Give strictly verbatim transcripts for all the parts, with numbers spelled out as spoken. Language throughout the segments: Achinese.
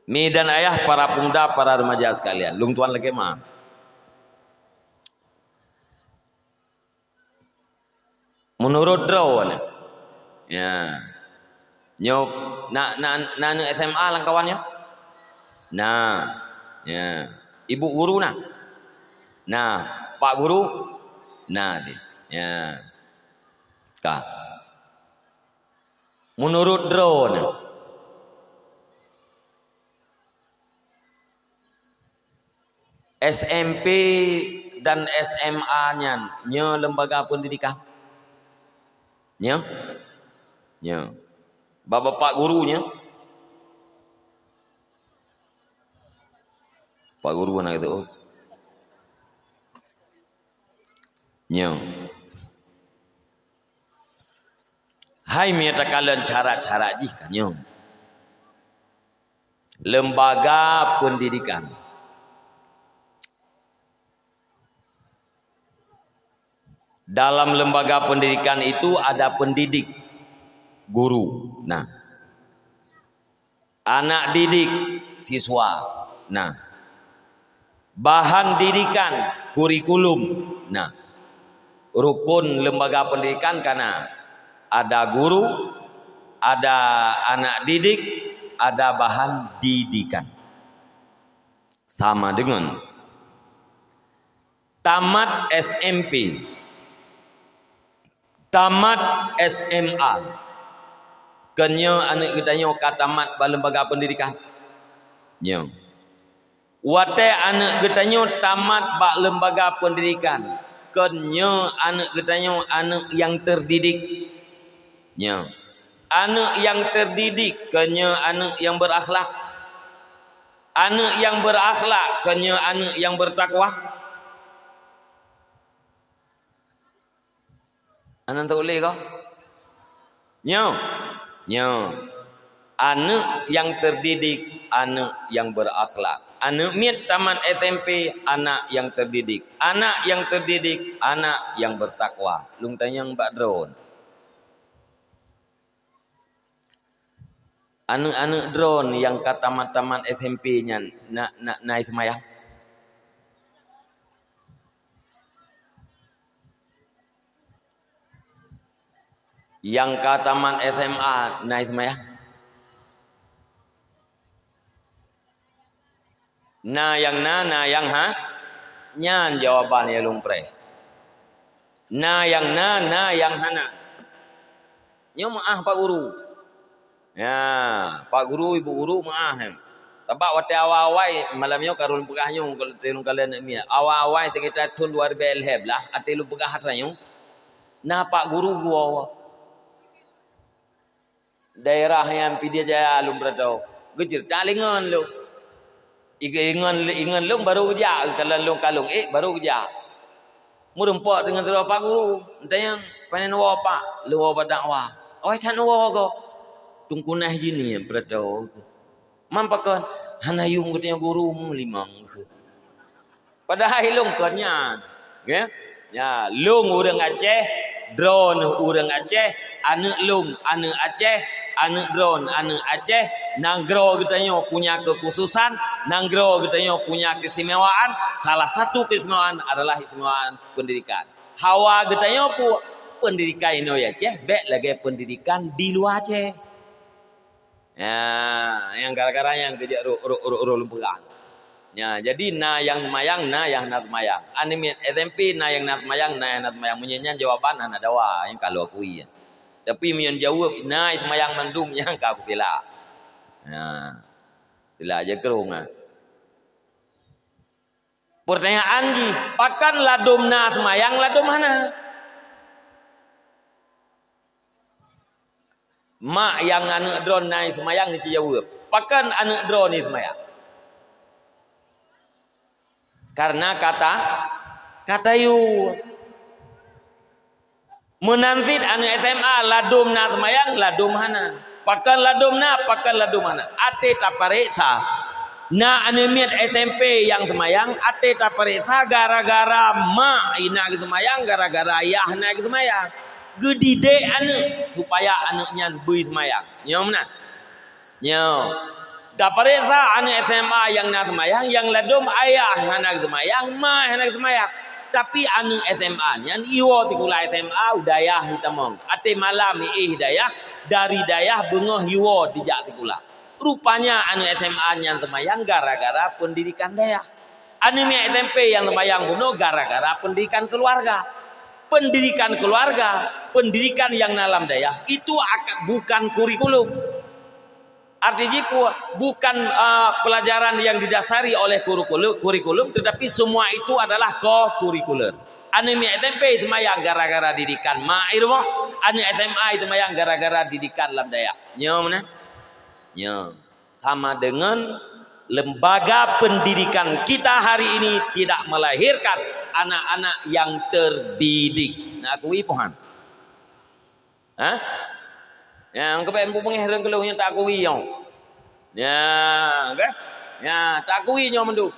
Mi dan ayah, para pemuda, para remaja sekalian, lôn tuan lakée meu'ah. Meunurot droe nyoe. Ya. Nyoe na, na, na aneuk S M A lam kawan nyoe? Na. Ya. Ibu guru na? Na. Pak guru? Na teuh. Ya. Ka. Meunurot droe nyoe. S M P dan S M A nyan, nyoe lembaga pendidikan? Nyoe? Nyoe. Bak bapak guru nyoe? Pak guru na geuh. Nyoe. Hai, meunyoe takalon syarat-syarat jih ka nyoe. Lembaga pendidikan. Dalam lembaga pendidikan itu ada pendidik, guru. Nah. Anak didik, siswa. Nah. Bahan didikan, kurikulum. Nah. Rukun lembaga pendidikan ka na. Ada guru, ada anak didik, ada bahan didikan. Sama dengan tamat S M P, tamat S M A. Kon nyoe aneuk geutanyoe ka tamat bak lembaga pendidikan? Nyoe. Watée aneuk geutanyoe tamat bak lembaga pendidikan, kon nyoe aneuk geutanyoe aneuk nyang terdidik? Nyoe. Aneuk nyang terdidik, kon nyoe aneuk nyang berakhlak? Aneuk nyang berakhlak, kon nyoe aneuk nyang bertakwa? Hana teuléh kah? Nyoe. Nyoe. Aneuk nyang terdidik, aneuk nyang berakhlak. Aneuk miet tamat S M P, anak nyang terdidik. Anak nyang terdidik, anak nyang bertakwa. Lôn tanyong bak droeneuh. Aneuk-aneuk droeneuh nyang ka tamat-tamat S M P nyan na, na, na seumayang? Nyang ka tamat S M A na seumayang? Na nyang na, na nyang ha-, nyan jawaban nyang lôn preh. Na nyang na, na nyang hana. Nyoe meu'ah Pak Guru. Ya, Pak Guru, Ibu Guru meu'ah, em. Sabab watée awai-awai, malam nyoe ka lôn peugah nyoe, watée lôn kalon aneuk miet. Awai-awai sekitar thon dua ribèe lhèe blah, watée lôn peugah atra nyoe, na Pak Guru geuwoe. Daerah nyan Pidie Jaya lôn peuratoe. Geuceurita lé ngon lôn. Ingon, ingon lôn barô geujak, kalon lôn kalon ék barô geujak. Meureumpok deungon sidroe Pak Guru, geutanyong, "Pane neuwoe Pak?" "Lôn woe bak dakwa." "Oh, that neuwoe goe?" "Teungku na jih nyan peuratoe." "Man pakon?" "Hana yum," geutanyong, "guru meulimong." Padahai lôn kon nyan. Ya. Ya, lôn ureuëng Aceh, droeneuh ureuëng Aceh, aneuk lôn aneuk Aceh, aneuk droeneuh aneuk Aceh, nanggroe geutanyoe punya kekhususan, nanggroe geutanyoe punya keistimewaan, salah satu keistimewaan adalah keistimewaan pendidikan. Hawa geutanyoe pu-, pendidikan inoe Aceh bék lagée pendidikan di luwa Aceh. Ya, nyang gara-gara nyan geujak ro-, ro-, ro-, ro-, lôn peugah. Ya, jadi na nyang seumayang, na nyang hana seumayang. Aneuk miet S M P na nyang na seumayang, na nyang hana seumayang. Meunyoe nyan jawaban hana dawa, nyang ka lôn akui. Tapi meunyoe jaweueb na seumayang mandum, nyang ka kusilap. Ya. Silap je keurong, ah. Pertanyaan jih, pakon ladom na seumayang, ladom hana? Mak nyang aneuk droeneuh na seumayang, neuti jaweueb, "Pakon aneuk droeneuh seumayang?" Karena kata, kata yue. Meunan cit aneuk S M A ladom na seumayang, ladom hana. Pakon ladom na, pakon ladom hana. Até tapareksa. Na aneuk miet S M P nyang seumayang, até tapareksa gara-gara mak hana geuseumayang, gara-gara ayah hana geuseumayang. Geudidik aneuk supaya aneuk nyan beu seumayang. Nyoe meunan. Nyoe. Tapareksa aneuk S M A nyang na seumayang, nyang ladôm ayah hana seumayang, ma hana seumayang. Tapi aneuk S M A nyan iwoe sikula S M A u dayah itamong. Até malam iéh dayah, dari dayah beungoh iwoe dijak sikula. Rupanya aneuk S M A nyan seumayang gara-gara pendidikan dayah. Aneuk miet S M P nyang seumayang bunoe gara-gara pendidikan keluarga. Pendidikan keluarga, pendidikan nyang na lam dayah, itu akan bukan kurikulum. Arti jih pu-, bukan, ah, pelajaran yang didasari oleh kurikulum, kurikulum, tetapi semua itu adalah ko-kurikuler. Aneuk miet S M P seumayang gara-gara didikan ma i rumoh, aneuk S M A seumayang gara-gara didikan lam dayah. Nyoe meunan? Nyoe. Sama dengan lembaga pendidikan kita hari ini tidak melahirkan anak-anak yang terdidik. Nak akui, poh han? Hah? Nyang keubit peungéh reueng keulôh nyang tak akui nyoe. Nya, kan? Nya, tak akui nyoe mandum.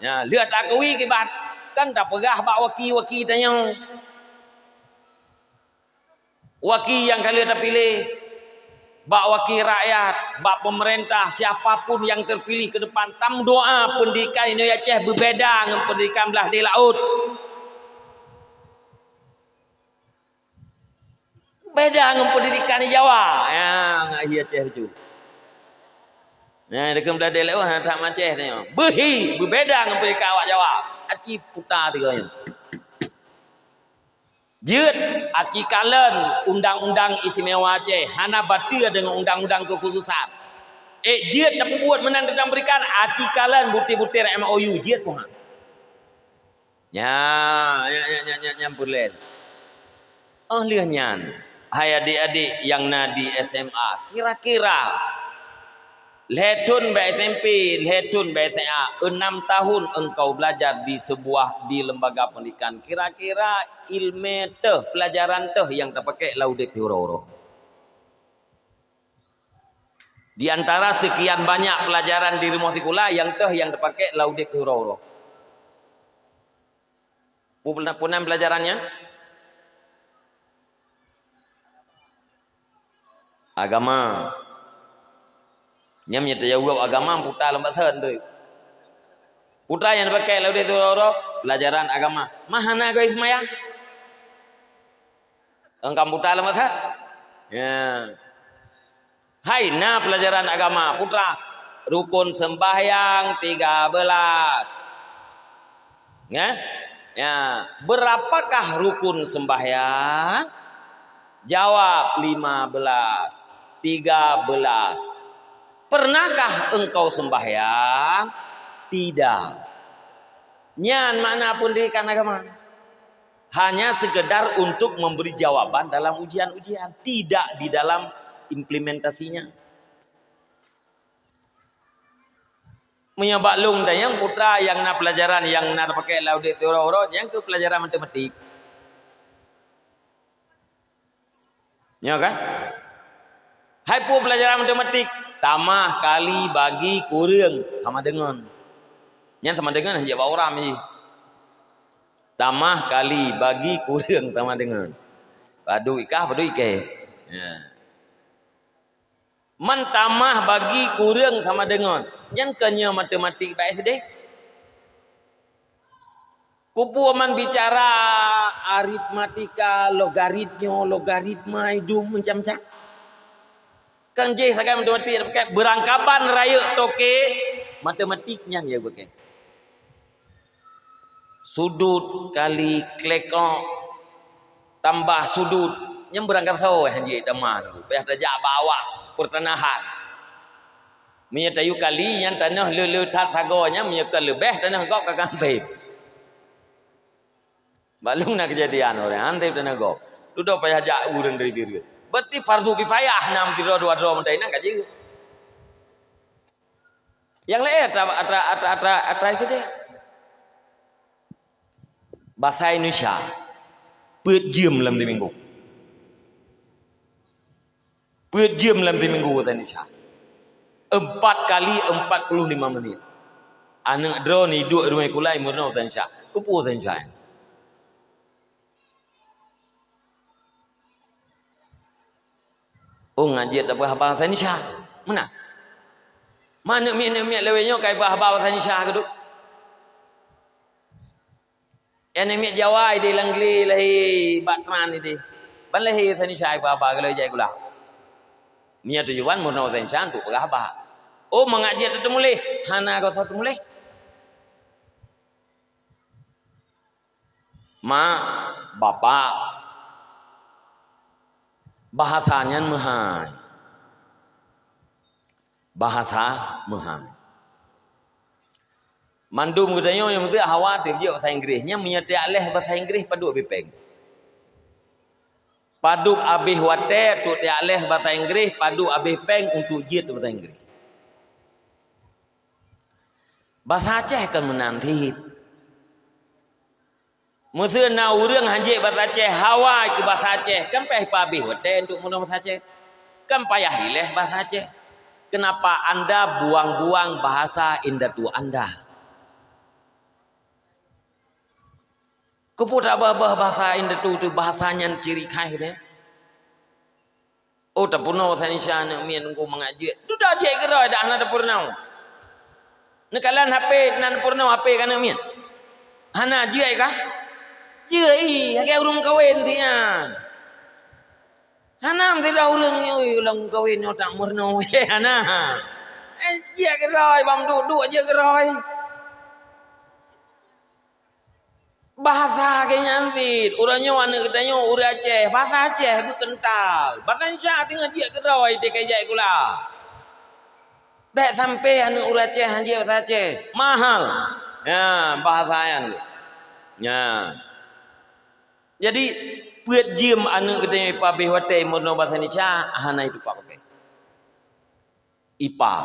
Nya, lheueh tak akui kiban kan tapeugah bak waki-waki tanyoe. Waki nyang ka lheueh tapiléh, bak waki rakyat, bak pemerintah, siapa pun yang terpilih ke depan, tameudoa pendidikan Indonesia Aceh beubeda ngon pendidikan blah di laôt. Beda ngon pendidikan di Jawa. Ya, ngat hi Aceh tu. Nah, dekat blah di laôt, ha, tak macam tu. Beuhi, beubeda ngon pendidikan awak Jawa. Aci puta tiga nyoe. Jeuet aci kalon Undang-Undang Istimewa Aceh, hana bateue deungon undang-undang keukhususan. Eh, jeuet tapeubuet meunan teuntang pendidikan, aci kalon butir-butir M O U, jeuet puhan. Nya, nya, nya, nya, nya, nyan peureulée. Oh lheueh nyan, hai adik-adik nyang na di S M A, kira-kira lhée thon bak S M P, lhée thon bak S M A, enam tahun engkau belajar di sebuah, di lembaga pendidikan. Kira-kira ileumé teuh, pelajaran teuh nyang tapakée lam udeb siuroe-uroe. Di antara sekian banyak pelajaran di rumoh sikula, nyang teuh nyang tapakée lam udeb siuroe-uroe. Pu-, pu nan pelajaran nyan? Agama. Nyan meunyoe tajaweueb agama, puta lam basa tu. Puta nyang tapakée lam udeb siuroe-uroe, pelajaran agama. Ma hana geuh seumayang? Engkam puta lam basa? Ya. Hai, na pelajaran agama, putra. Rukun sembahyang tiga belas. Ya? Ya. Berapakah rukun sembahyang? Jawab, lima belas. Tiga belas. Pernahkah engkau sembahyang? Tidak. Nyan makna pendidikan agama. Hanya sekedar untuk memberi jawaban dalam ujian-ujian, tidak di dalam implementasinya. Meunyoe bak lôn tanyong putra nyang na pelajaran nyang na tapakée lam udeb siuroe-uroe, nyang keuh pelajaran matematik. Nyoe kan? Hai peue pelajaran matematik? Tamah, kali, bagi, kureueng sama deungon. Nyan sama deungon hanjeuet bak uram jih. Tamah, kali, bagi, kureueng sama deungon. Padub ikah, padub ikée. Ya. Man tamah, bagi, kureueng sama deungon. Nyan kon nyoe matematik bak S D. Kupeue man bicara aritmatika, logaritma, logaritma, idum macam-macam. Kan jih sagai matematik, berangkaban rayeuk toke, matematik nyan ya bukan. Sudut kali klekok tambah sudut, nyan beurangkasoe hanjeuet tamah tu. Payah tajak bak awak pertanahan. Meunyoe tayue kali nyan tanoh le-le that sagoe nyan, meunyoe ka leubeh tanoh gob ka gampém. Bak lôn na keujadian ureuëng han teuh tanoh gob. Dudoe payah jak ureuëng dari Bireuen. Berarti fardu kifayah na meusidroe dua droe meutai nyan ka jeuet. Nyang laén atra, atra, atra, atra, atra sideh. Basa Indonesia, peuet jeuem lam siminggu. Peuet jeuem lam siminggu basa Indonesia. Empat kali empat puluh lima menit. Aneuëk droe ni duek rumoh sikula meurunoe basa Indonesia. Keupeue basa Indonesia? Oh, ngaji atawa haba basa Indonesia. Meunan. Ma aneuk miet-aneuk miet lawét nyoe ka ibahaba bahasa Indonesia keuduek. Aneuk miet Jawa ideh lam glé lahé bak tran ideh. Ban lahé bahasa Indonesia ibahaba keu lawét jak sikula. Meunyoe tujuan meurunoe bahasa Indonesia untuk peugah haba. Oh, mangat jeuet teumuléh, hana gasoe teumuléh. Mak, bapak, bahasa nyan meuhai. Bahasa meuhai. Mandum geutanyoe nyang meuteuk hawa teujeuet bahasa Inggréh. Nyan meunyoe tajak leh bahasa Inggréh padub abéh péng. Padub abéh watée untuk tajak leh bahasa Inggréh, padub abéh péng untuk jeuet bahasa Inggréh. Bahasa Aceh kan meunan cit. Meuseu na ureuëng hanjeuet bahasa Aceh, hawa keu bahasa Aceh, kan payah pabéh watée untuk meurunoe bahasa Aceh. Kan payah ileh bahasa Aceh. Kenapa anda buang-buang bahasa indatu anda? Keupeue tabah-bah bahasa indatu tu, bahasa nyan ciri khas dia? Oh, tapeurunoe bahasa Indonesia aneuk miet nunggu mangat jeuet. Dudoe jeuet keudroe dak hana tapeurunoe. Neukalon H P, na tapeurunoe H P keu aneuk miet? Hana jeuet kah? Jeuet, ih, lagée ureuëng kawen siat. Hana meusidroe ureuëng, "Ui, ulôn kawen nyoe tak meurunoe." Hana. Eh, jeuet keudroe, bak duek-duek jeuet keudroe. Bahasa geuh nyan cit, uroe nyoe aneuk geutanyoe ureuëng Aceh, bahasa Aceh beukental. Bahasa Indonesia teungoh jeuet keudroe, teuka jak sikula. Bék sampai aneuk ureuëng Aceh hanjeuet bahasa Aceh. Mahal. Ya, bahasa nyan. Ya. Jadi, peuet jeuem aneuk geutanyoe ipabéh watée meurunoe bahasa Indonesia, hana itupat pakai. IPA,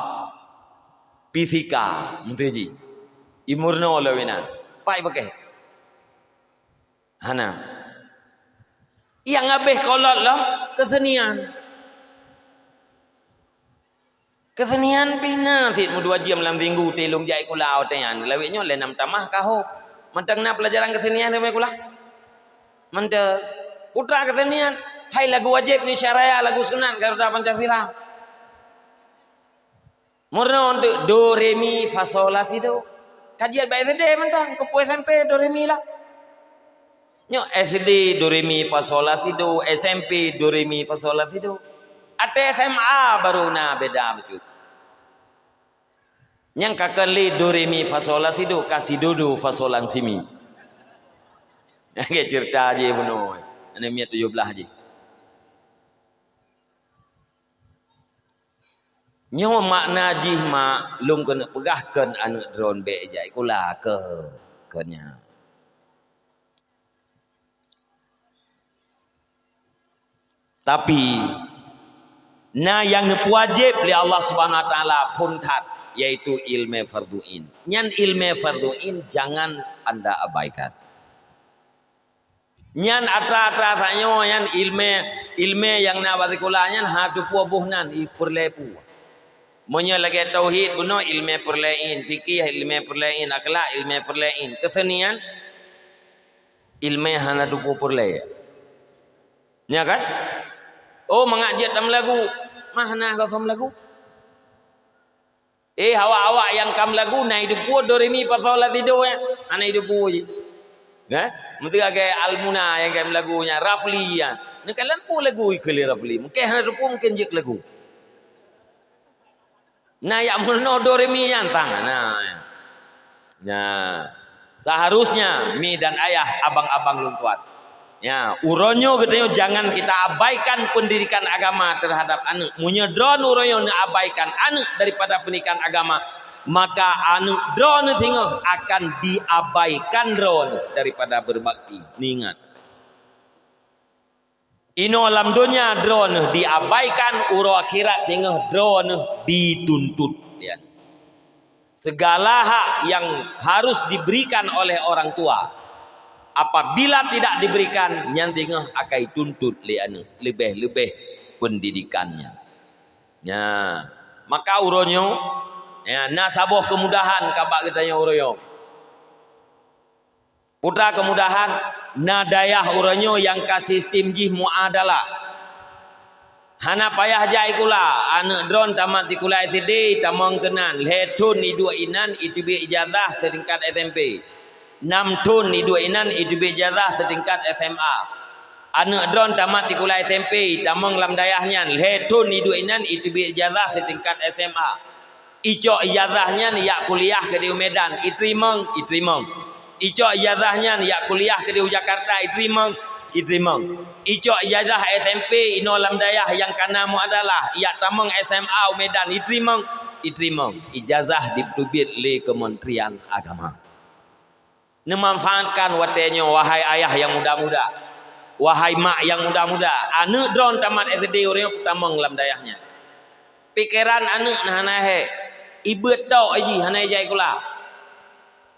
fisika, meuteujih. Imeurunoe lawét nyan. Pat ipakéh? Hana. Nyang habéh kolot lom, keusenian. Keusenian pih na cit meudua jeuem lam minggu teuh lôn jak sikula watée nyan. Lawét nyoe lé nam tamah ka hôk. Mantong na peulajaran keusenian lam sikula? Mantong. Putra keusenian, hai lagu wajéb Indonesia Raya, lagu sunat Garuda Pancasila. Meurunoe teuk do, re, mi, fa, sol, la, si, do. Kajian bak S D mantong, keupeue S M P do, re, mi, la. Nyoe S D do, re, mi, fa, sol, la, si, do, S M P do, re, mi, fa, sol, la, si, do. Até S M A baru na beda bacut. Nyang ka kali do, re, mi, fa, sol, la, si, do, ka si, do, do, fa, sol, la, si, mi. Lagée ceurita jih bunoe. Aneuk miet tujoh blaih jih. Nyoe makna jih, mak, lôn keuneuk peugah kheun aneuk droen bék jak sikula keu, keu nyan. Tapi, na nyang neupeuwajéb lé Allah Subhanahu Wa Taala phon that, yaitu ileumé fardhu ain. Nyan ileumé fardhu ain jangan anda abaikan. Nyan atra-atra tanyoe nyan ileumé, ileumé nyang na bak sikula nyan hana teupeue boh nan, i peureulée peue. Meunyoe lagée tauhid bunoe ileumé peureulée ain, fikih ileumé peureulée ain, akhlak ileumé peureulée ain, keusenian ileumé hana teupeue peureulée. Nya kan? Oh, mangat jeuet tameulagu, mah hana gasoe meulagu. Eh, awak-awak nyang ka meulagu na ideupeue do, re, mi, fa, sol, la, si, do, eh? Hana ideupeue jih. Nah, meusti lagée Al-Muna nyang ka meulagu nyan, Rafli nyan. Neukalon peue lagu ikeu lé Rafli. Mungken hana teupeue, mungken jeuet lagu. Na jak meurunoe do, re, mi nyan sang. Nah. Nah. Seharusnya mi dan ayah, abang-abang lôn tuan. Ya, uroe nyoe geutanyoe jangan kita abaikan pendidikan agama terhadap aneuk. Meunyoe droeneuh uroe nyoe neuabaikan aneuk daripada pendidikan agama, maka aneuk droeneuh singoh akan diabaikan droeneuh daripada berbakti. Ingat. Inoe lam donya droeneuh diabaikan, uroe akhirat singoh droeneuh dituntut. Ya. Segala hak yang harus diberikan oleh orang tua, apabila tidak diberikan, nyan singoh akai tuntut lé aneuk, leubeh-leubeh pendidikannya. Ya, maka uroe nyoe, ya, na saboh kemudahan ka bak geutanyoe uroe nyoe. Putra kemudahan, na dayah uroe nyoe nyang ka sistem jih muadalah. Hana payah jai sikula, aneuk droen tamat sikula S D, tamong keunan, lhée thon iduek inan iteubiet ijazah seutingkat S M P. Nam thon iduek inan iteubiet ijazah seutingkat S M A. Aneuk droen tamat sikula S M P, tamong lam dayah nyan, lhée thon iduek inan iteubiet ijazah seutingkat S M A. Icok ijazah nyan ijak kuliah keudéh u Medan, iteurimong, iteurimong. Icok ijazah nyan ijak kuliah keudéh u Jakarta, iteurimong, iteurimong. Icok ijazah S M P inoe lam dayah nyang kana muadalah, ijak tamong S M A u Medan, iteurimong, iteurimong. Ijazah jiteubiet lé Kementerian Agama. Neumanfaatkan watée nyoe, wahai ayah nyang muda-muda, wahai mak nyang muda-muda, aneuk droen tamat S D ureuëng nyoe peutamong lam dayah nyan. Pikeran aneuk na hana hék, ibeuet tok jih hana jai sikula.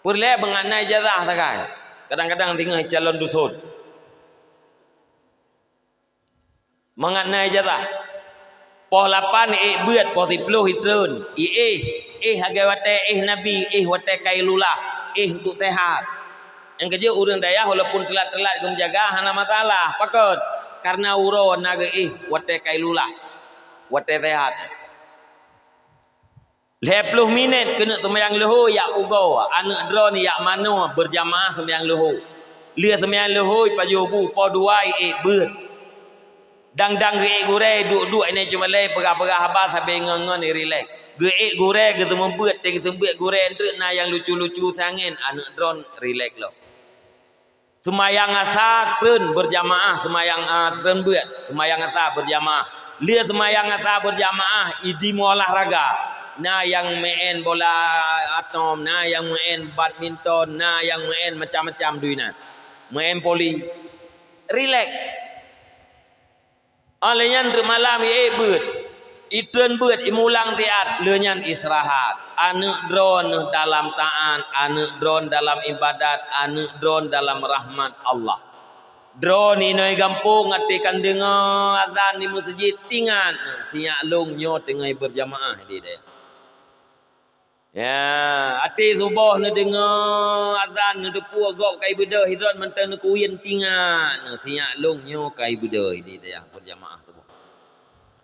Peureulée beungat na ijazah sagai, kadang-kadang singoh calon duson. Mangat na ijazah. Poh lapan ék beuet, poh siploh itreun, iéh, éh lagée watée éh Nabi, éh watée Khairullah, éh untuk sehat. Nyang keujeuet ureuëng dayah walaupun teulat-teulat geumeujaga hana masalah. Pakon? Karena uroe na geuéh watée Khairullah, watée sehat. Lhée ploh minét keuneuk seumayang leuhô ijak ugoe, aneuk droen ijak manoe beurjamaah seumayang leuhô. Lheueh seumayang leuhô ipajoh bu, poh dua iék beuet. Dang-dang geuék gurée, duek-duek inan cit malée, peugah-peugah haba sabe ngon-ngon irilek. Geuék gurée geuseumeubeuet, teuk geuseumeubeuet gurée, eunteuk na nyang lucu-lucu sangén, aneuk droen rilek lom. Seumayang asa treun beurjamaah, seumayang, a, treun beuet, seumayang asa beurjamaah. Lheueh seumayang asa beurjamaah, idi meuolahraga. Na nyang meu'en bola atom, na nyang meu'en badminton, na nyang meu'en macam-macam dum inan. Meu'en voli. Rilek. Óh lheueh nyan teuk malam iék beuet, itreun beuet, imulang siat, lheueh nyan istirahat. Aneuk droen dalam taat, aneuk droen dalam ibadat, aneuk droen dalam rahmat Allah. Droen inoe gampông até kan deungoe azan di meuseujid, tingat, sinyak lôn nyoe teungoh beurjamaah di dayah. Ya, até suboh neudeungoe azan, neuteupeue gob ka ibeudôh, sidroe mantong neukuyuen tingat, sinyak lôn nyoe ka ibeudôh di dayah beurjamaah suboh.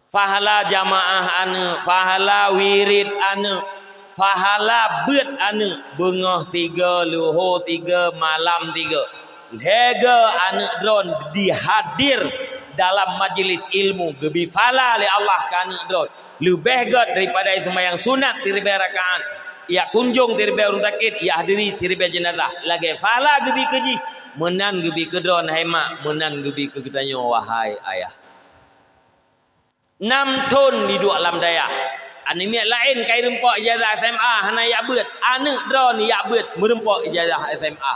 Pahala jamaah aneuk, pahala wirid aneuk, pahala beuet aneuk, beungoh sigoe, leuhô sigoe, malam sigoe. Lhée goe aneuk droen dihadir dalam majeulis ilmu, geubri pahala lé Allah keu aneuk droen. Leubeh gét daripada seumayang sunat siribée rakaat, jak kunjong siribée ureuëng sakét, jak hadiri siribée jeunazah. Lagée pahala geubri keu jih, meunan geubri keu droen hai mak, meunan geubri keu geutanyoe wahai ayah. Nam thon jiduek lam dayah. Aneuk miet laén ka jirumpok ijazah S M A hana jak beuet, aneuk droen jak beuet meurumpok ijazah S M A.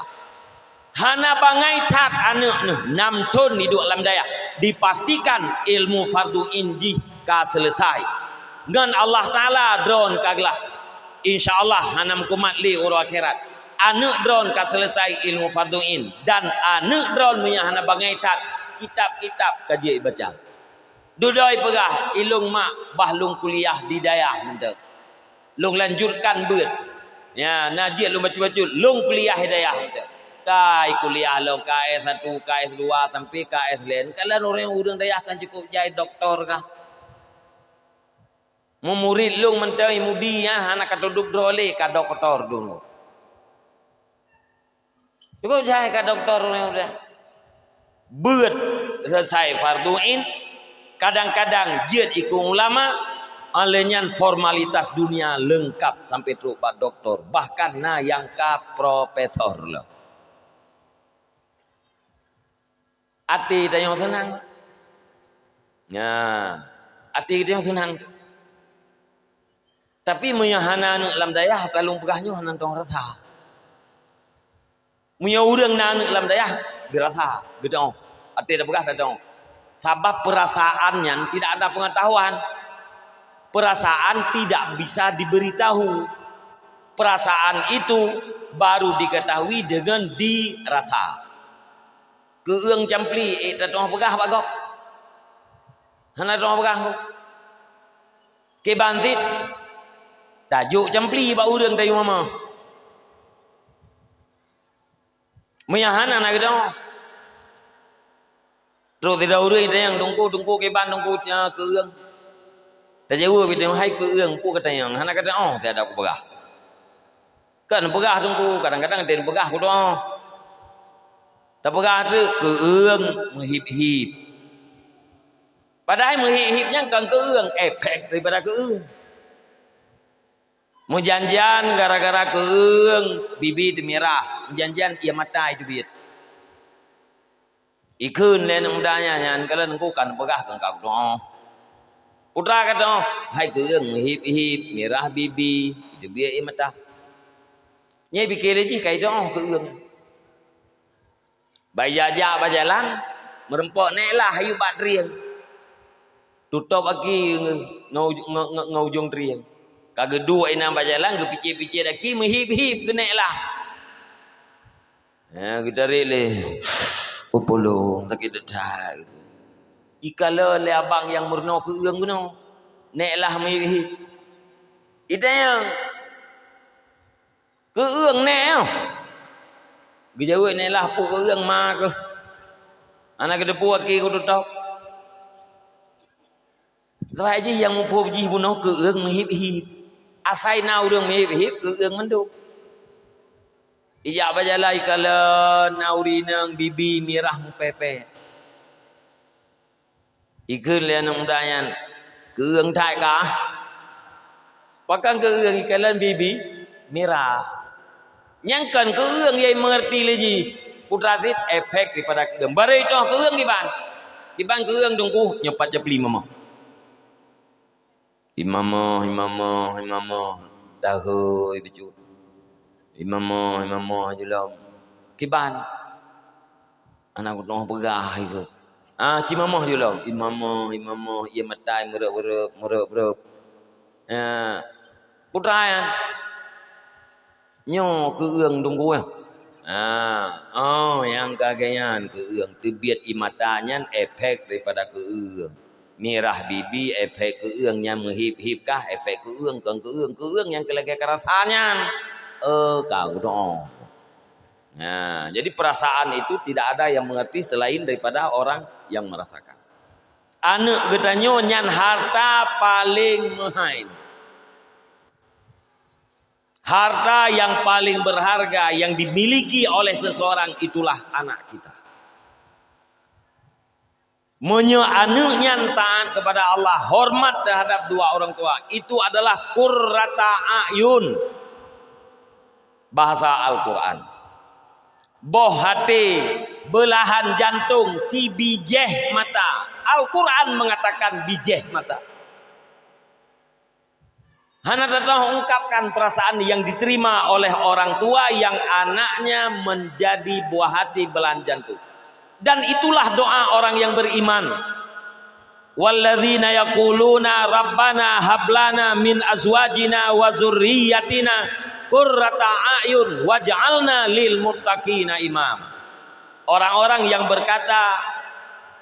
Hana bangai that aneuk neuh, nam thon jiduek lam dayah, dipastikan ilmu fardhu ain jih ka seuleusai. Ngon Allah Taala droen ka glah. Insya Allah hana meukumat lé uroe akhirat. Aneuk droen ka seuleusai ilmu fardhu ain dan aneuk droen meunyo hana bangai that, kitab-kitab ka jeuet jibaca. Dudoe peugah, "Ilôn mak bah lôn kuliah di dayah mantong. Lôn lanjutkan beuet. Ya, na jeuet lôn bacut-bacut, lôn kuliah di dayah mantong." Ka kuliah lom, ka S satu, ka S dua, sampai ka S laén. Kalon ureuëng, ureuëng dayah kan cukup jai doktor kah. Meumurit lôn mantong i Mudi nyan hana ka teuduek droe lé, ka doktor dulu. Cukup jai ka doktor ureuëng udah. Beuet selesai fardhu ain, kadang-kadang jeuet ikeu ulama, óh lheueh nyan formalitas dunia leungkap sampai trok bak doktor, bahkan na nyang ka profesor lom. Até tanyoe seunang. Nah, até tanyoe seunang. Tapi meunyo hana aneuk lam dayah, ka lôn peugah nyoe hana tong rasa. Meunyo ureuëng na aneuk lam dayah, geurasa, geuteu'oh. Até tapeugah tateu'oh. Sabab perasaan nyan tidak ada pengetahuan. Perasaan tidak bisa diberitahu. Perasaan itu baru diketahui dengan dirasa. Keu ureuëng campli, ék tateu'oh peugah bak gob. Hana tateu'oh peugah gob. Kiban cit, tajok campli bak ureuëng tayue mama. Meunyo hana na geuteu'oh. Trok sidroe ureueng tanyong, "Teungku, Teungku, kiban Teungku, cia keueung?" Tajaweueb, "Hai keueung, peue katanyong? Hana katanyong, siat kupeugah." Kan peugah Teungku, kadang-kadang tem peugah kudoe. Tapeugah teuk keueung meuhib-hib. Padahai meuhib-hib nyan kon keueung, efek daripada keueung. Meujan-jan gara-gara keueung bibi teumirah, meujan-jan ié mata teubiet. Ikheun lé aneuk muda nyan, nyan kalon Teungku kan peugah keu engkau doa. Putra ka doa, hai keueung meuhib-hib, mirah bibi, teubiet ié mata. Nyan pike lé jih kai doa keueung. Bak jak-jak bak jalan, meureumpok, "Nék lah, yue bak trieng." Tutôb aki ngon, ngon, ngon ujong trieng. Ka geuduek inan bak jalan, geupicet-picet aki, meuhib-hib, geunék lah. Ha, geutarek lé. "Oh, polong, sakét that-that." Ikalon lé abang nyang meurunoe keueung bunoe. "Nék lah meuhib-hib." Itanyong, "Keueung nék nyoe?" Geujaweueb, "Nék lah, peue keueung ma keuh. Hana geuteupeue aki kututôb." Sabab jih nyang muphom jih bunoe keueung meuhib-hib. Asai na ureueng meuhib-hib, keueung mandum. Ijak bak jalan ikalon na ureueng inong bibi mirah meupépét. Ikheun lé aneuk muda nyan, "Keueung that kah?" Pakon keueung, ikalon bibi mirah. Nyang kon keueung nyang mengerti lé jih. Putra cit efek daripada keueung. Barô itoh keueung kiban. Kiban keueung Teungku, nyoe pat capli mamoh. Imamoh, imamoh, imamoh. Dahôi bacut. Imamoh, imamoh julom. Kiban. Aneuk keunoe peugah ikheun. Ah, ci mamoh julom. Imamoh, imamoh, ié mata meureup-reup, meureup-reup. Ah, putra nyan. Nyoe keueung Teungku, eh. Ah, oh, nyang ka lagèe nyan keueung. Teubiet ié mata nyan efek daripada keueung. Mirah bibi efek keueung nyan meuhib-hib kah efek keueung, kon keueung. Keueung nyang keu lagèe ka rasa nyan. Eh, ka kuteu'oh. Nah, jadi perasaan itu tidak ada yang mengerti selain daripada orang yang merasakan. Aneuk geutanyoe nyan harta paling meuhai. Harta yang paling berharga yang dimiliki oleh seseorang itulah anak kita. Meunyoe aneuk nyan taat kepada Allah, hormat terhadap dua orang tua, itu adalah qurrata a'yun. Bahasa Al-Quran. Boh até, beulahan jantông, sibijéh mata. Al-Quran mengatakan bijéh mata. Hana teutoh ungkapkan perasaan yang diterima oleh orang tua yang anaknya menjadi buah hati belahan jantung. Dan itulah doa orang yang beriman. Walladzina yaquluna rabbana hab lana min azwajina wa dzurriyyatina qurrata a'yun waj'alna lil muttaqina imam. Orang-orang yang berkata,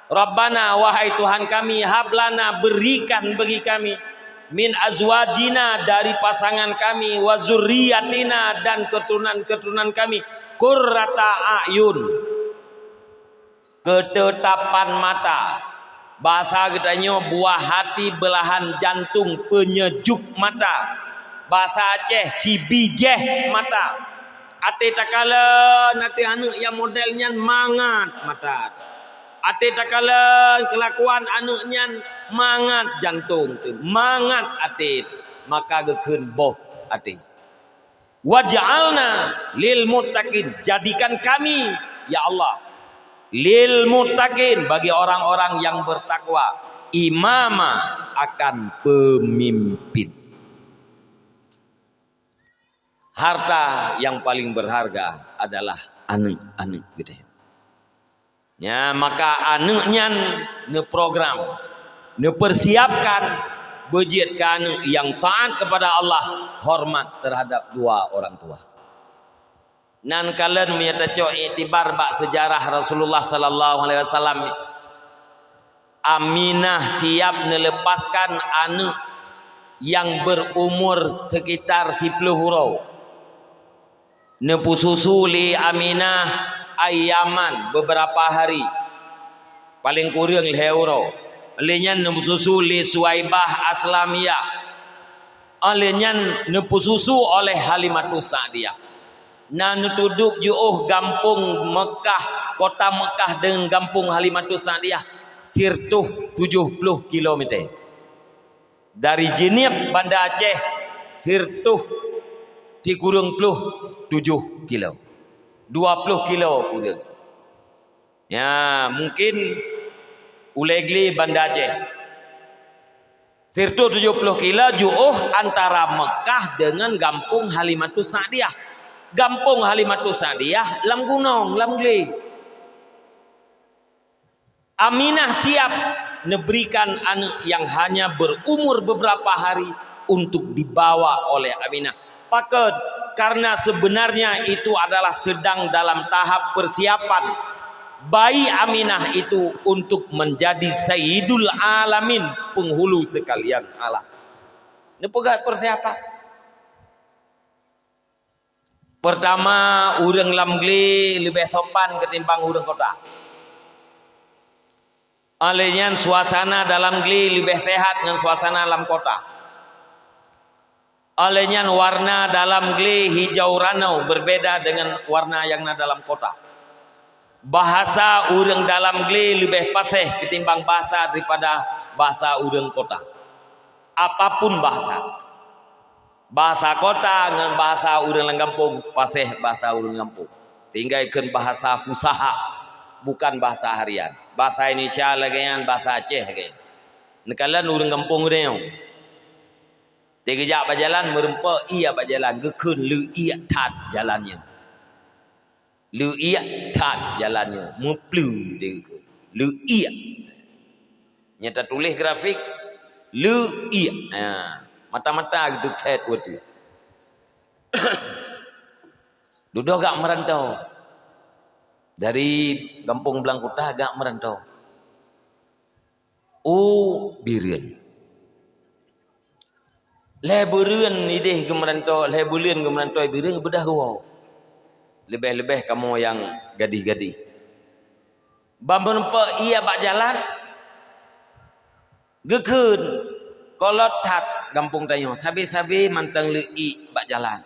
"Rabbana, wahai Tuhan kami, hab lana, berikan bagi kami, min azwajina, dari pasangan kami, wa dzurriyyatina, dan keturunan-keturunan kami, qurrata a'yun, ketetapan mata." Bahasa geutanyoe buah hati, belahan jantung, penyejuk mata. Bahasa Aceh, sibijéh mata. Até takalon até aneuk nyang model nyan mangat mata. Até takalon keulakuan aneuk nyan mangat jantông teuh, mangat até teuh, maka geukheun boh até. Waj'alna lil muttaqin, jadikan kami, ya Allah, lil muttaqin, bagi orang-orang yang bertakwa, imama, akan pemimpin. Harta yang paling berharga adalah aneuk-aneuk geutanyoe. Ya, maka aneuk nyan neuprogram, neupersiapkan beujeuet keu aneuk nyang taat kepada Allah, hormat terhadap dua orang tua. Nan kalon meunyoe tacok iktibar bak seujarah Rasulullah sallallahu alaihi wasallam, Aminah siap neuleupaskan aneuk nyang beurumur seukitar siploh uroe. Neupeususu lé Aminah ayyaman, beberapa hari. Paleng kureueng lhèe uroe. Lheueh nyan neupeususu lé Suwaibah Aslamiyah. Lheueh nyan neupeususu oleh Halimatus Sa'diyah. Na neutudôb jiôh gampông Meukah, kota Meukah deungon gampông Halimatus Sa'diyah, sireutoh tujoh ploh kilomèter. Dari Jeunieb Banda Aceh, sireutoh sikureueng ploh tujoh kilo. Dua ploh kilo kureueng. Ya, mungkin ulèe glé Banda Aceh. Sireutoh tujoh ploh kilo jiôh antara Meukah deungon gampông Halimatus Sa'diyah. Gampông Halimatus Sa'diyah lam gunong, lam glé. Aminah siap neuberikan aneuk nyang hanya berumur beberapa hari untuk dibawa oleh Aminah. Pakon? Karena sebenarnya itu adalah sedang dalam tahap persiapan bayi Aminah itu untuk menjadi Sayyidul Alamin, penghulu sekalian alam. Neupeugah persiapan. Peurtama, ureuëng lam glé leubeh sopan ketimbang ureuëng kota. Óh lheueh nyan, suasana dalam glé leubeh sehat ngon suasana lam kota. Óh lheueh nyan, warna dalam glé hijau ranau berbeda dengan warna yang na dalam kota. Bahasa ureuëng dalam glé leubeh paséh ketimbang bahasa daripada bahasa ureuëng kota. Apapun bahasa. Bahasa kota ngon bahasa ureuëng lam gampông, paséh bahasa ureuëng gampông. Tinggai kheun bahasa fusaha, bukan bahasa harian. Bahasa Indonesia lagée nyan, bahasa Aceh lagée nyan. Neukalon ureuëng gampông uroe nyoe. Teuk geujak bak jalan, meurumpok ié bak jalan, geukheun leuiek that jalan nyoe. Leuiek that jalan nyoe, meupleue teuk. Leuiek. Nyang tatuléh grafik, leuiek. Ha, mata-mata geuteuphet watée. Dudoe gak meurantau. Dari gampông blang kuta gak meurantau. U Bireuen. Lhée buleuen ideh geumeurantau, lhée buleuen geumeurantau i Bireuen beudôh geuwoe. Leubeh-leubeh kamoe nyang gadih-gadih. Ban meurumpok ié bak jalan, geukheun, kolot that gampông tanyoe, sabe-sabe mantong leuiek bak jalan.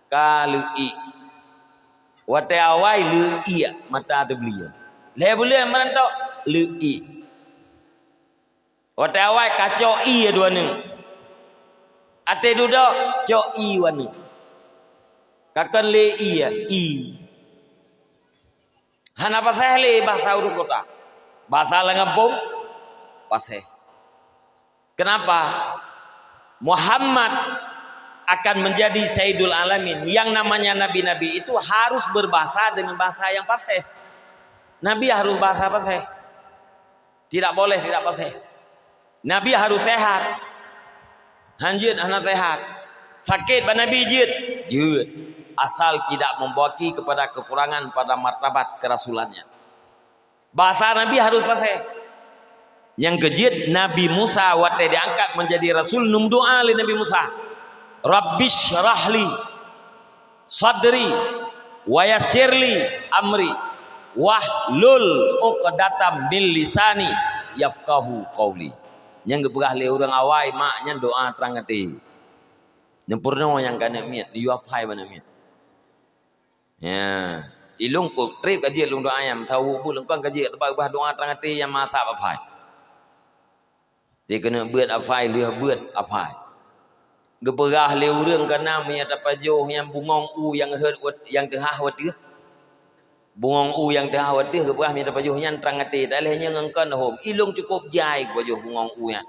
Ka leuiek. Watée awai leuiek mata teublie. Lhée buleuen meurantau leuiek. Watée awai ka cok ié dua neuk. Até dudoe cok ié dua neuk. Ka kon lé ié, ié. Hana paséh lé bahasa ureuëng kota. Bahasa lam gampông paséh. Kenapa? Muhammad akan menjadi Sayyidul Alamin. Yang namanya nabi-nabi itu harus berbahasa dengan bahasa yang paséh. Nabi harus bahasa paséh. Tidak boleh tidak paséh. Nabi harus sehat. Hanjeuet hana sehat. Sakét bak Nabi jeuet? Jeuet. Asal tidak membawa kepada kekurangan pada martabat kerasulannya. Bahasa Nabi harus paséh. Nyang keujeuet, Nabi Musa watée diangkat menjadi rasul, neumeudoá lé Nabi Musa, "Rabbisyrahli sadri wa yassirli amri wahlul 'uqdatam min lisani yafqahu qauli." Nyang geupeugah lé ureuëng awai mak nyan doá trang até. Nyang peurunoe nyang ka aneuk miet, yue aphai bak aneuk miet. Ya, ilong peutreb ka jeuet lôn doá nyan, meusaboh buet lôn kon ka jeuet, teuma ubah doá trang até nyang masa aphai. Di keuneuk beuet aphai, lheueh beuet aphai. Geupeugah lé ureuëng keunan meunyo tapajoh nyan bungong u nyang hot wat-, nyang teuhah wateueh. Bungong u nyang teuhah wateueh geupeugah meunyo tapajoh nyan trang até, taléh nyan ngon kon hom. Ilong cukôp jai geupajoh bungong u nyan.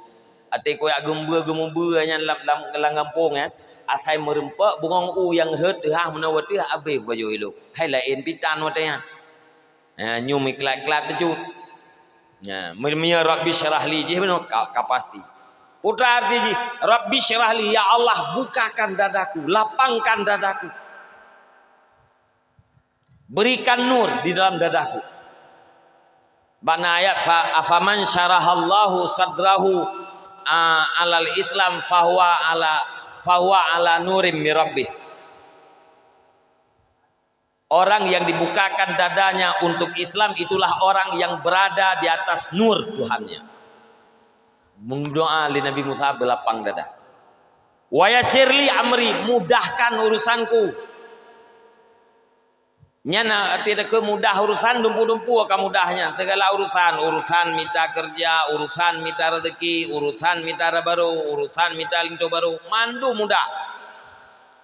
Até kujak geumeubeue-geumeubeue nyan lam, lam, lam gampông nyan, asai meurumpok bungong u nyang hot teuhah meunoe wateueh abéh geupajoh ilong. Hai laén pitan watée nyan. Ha, nyoe meuiklat-iklat bacut. Ya, meunyoe Rabbisyrahli jih bunoe ka, ka pasti. Peue arti jih, Rabbisyrahli, ya Allah, bukakan dadaku, lapangkan dadaku. Berikan nur di dalam dadaku. Bak na ayat fa, "Afaman syarahallahu sadrahu, a, alal Islam fahuwa ala, fahuwa ala nurim min rabbih." Orang yang dibukakan dadanya untuk Islam itulah orang yang berada di atas nur Tuhannya. Meudoa lé Nabi Musa beulapang dada. "Wa yassir li amri, mudahkan urusanku." Nyan na arti teuka mudah urusan, dumpu-dumpu ka mudah nyan. Segala urusan, urusan mita keureuja, urusan mita reuzeki, urusan mita rot barô, urusan mita linto barô, mandum mudah.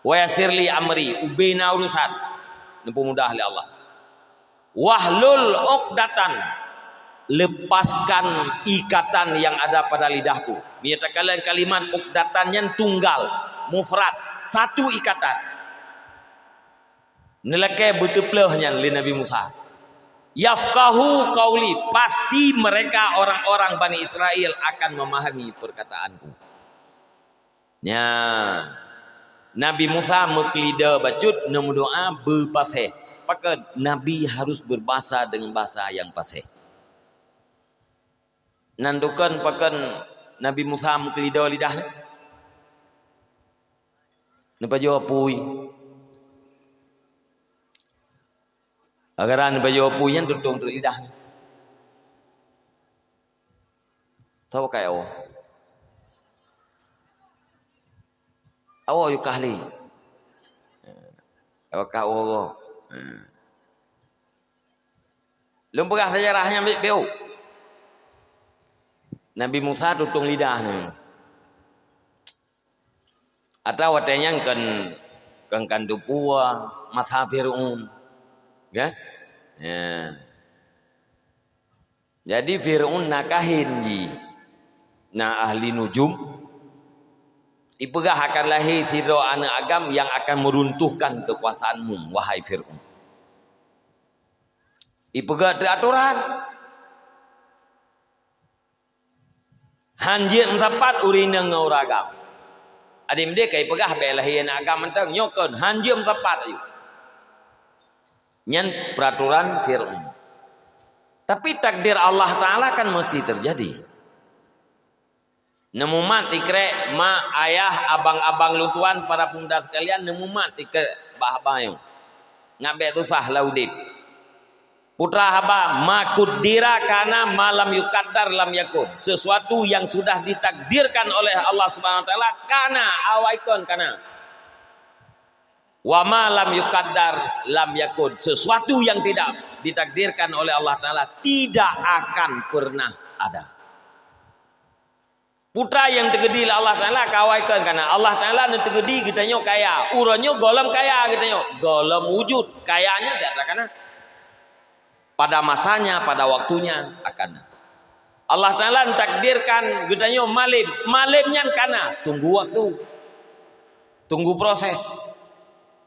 "Wa yassir li amri," ubé na urusan, neupeumudah lé Allah. "Wahlul uqdatan," lepaskan ikatan yang ada pada lidahku. Meunyoe takalon kalimat uqdatan nyan tunggal, mufrad, satu ikatan. Neulakée beuteupleuh nyan lé Nabi Musa. "Yafqahu qauli," pasti mereka orang-orang Bani Israel akan memahami perkataanku. Nyan, Nabi Musa meukeulida bacut neumeudoa beupaséh. Pakon Nabi harus berbahasa dengan bahasa yang paséh. Nan dukon pakon Nabi Musa meukeulida lidah nyan? Neupajoh apui. Gara-gara neupajoh apui nyan tutong teuk lidah nyan. Saboh kai awak. Awak yukah lé. Awak kah awak. Lôn peugah seujarah nyan beu-, beu. Nabi Musa tutong lidah nyan. Atawa watée nyan kon, kon, kon teupeu masa Fir'aun. Kan? Ya. Jadi Fir'aun na kahin jih, na ahli nujum, ipeugah akan lahé sidroe aneuëk agam nyang akan meuruntuhkan keukuasaanmu, wahai Fir'aun. Ipeugah teu atoran. Han jeuet meusapat ureuëng inong ngon ureuëng agam. Adak meudeh ka ipeugah bék lahé aneuëk agam mantong, nyoe kon han jeuet meusapat ayue. Nyan peuratoran Fir'aun. Tapi takdir Allah Taala kan mesti terjadi. Neumumat ikrek mak, ayah, abang-abang lôn tuan, para pemuda sekalian, neumumat ikrek bah-, bah nyoe. Ngat bék susah lam udeb. Putra haba, ma kuddira kana ma lam yukaddar lam yakun. Sesuatu yang sudah ditakdirkan oleh Allah Subhanahu wa Taala kana, awai kon kana. Wa ma lam yukaddar lam yakun. Sesuatu yang tidak ditakdirkan oleh Allah Taala tidak akan pernah ada. Putra nyang teukeudi lé Allah Taala ka awai kon kana. Allah Taala neuteukeudi geutanyoe kaya. Uroe nyoe gohlom kaya geutanyoe. Gohlom wujud. Kaya nyan jak takana. Pada masanya, pada waktunya akan. Allah Taala neutakdirkan geutanyoe malem. Malem nyan kana. Tunggu waktu. Tunggu proses.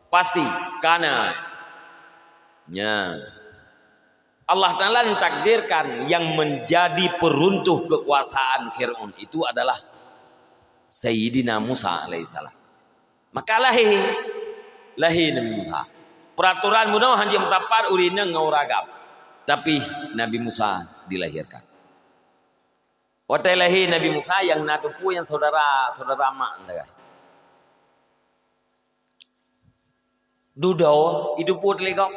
Pasti kana. Nya. Allah Taala mentakdirkan yang menjadi peruntuh kekuasaan Firaun itu adalah Sayyidina Musa alaihissalam. Maka lahé, lahé Nabi Musa. Peuratoran bunoe hana meusapat ureuëng inong ngon ureuëng agam. Tapi Nabi Musa dilahirkan. Watée lahé Nabi Musa nyang na teupeu nyang saudara, saudara mak nyan. Dudoe, jiteupeue lé gob.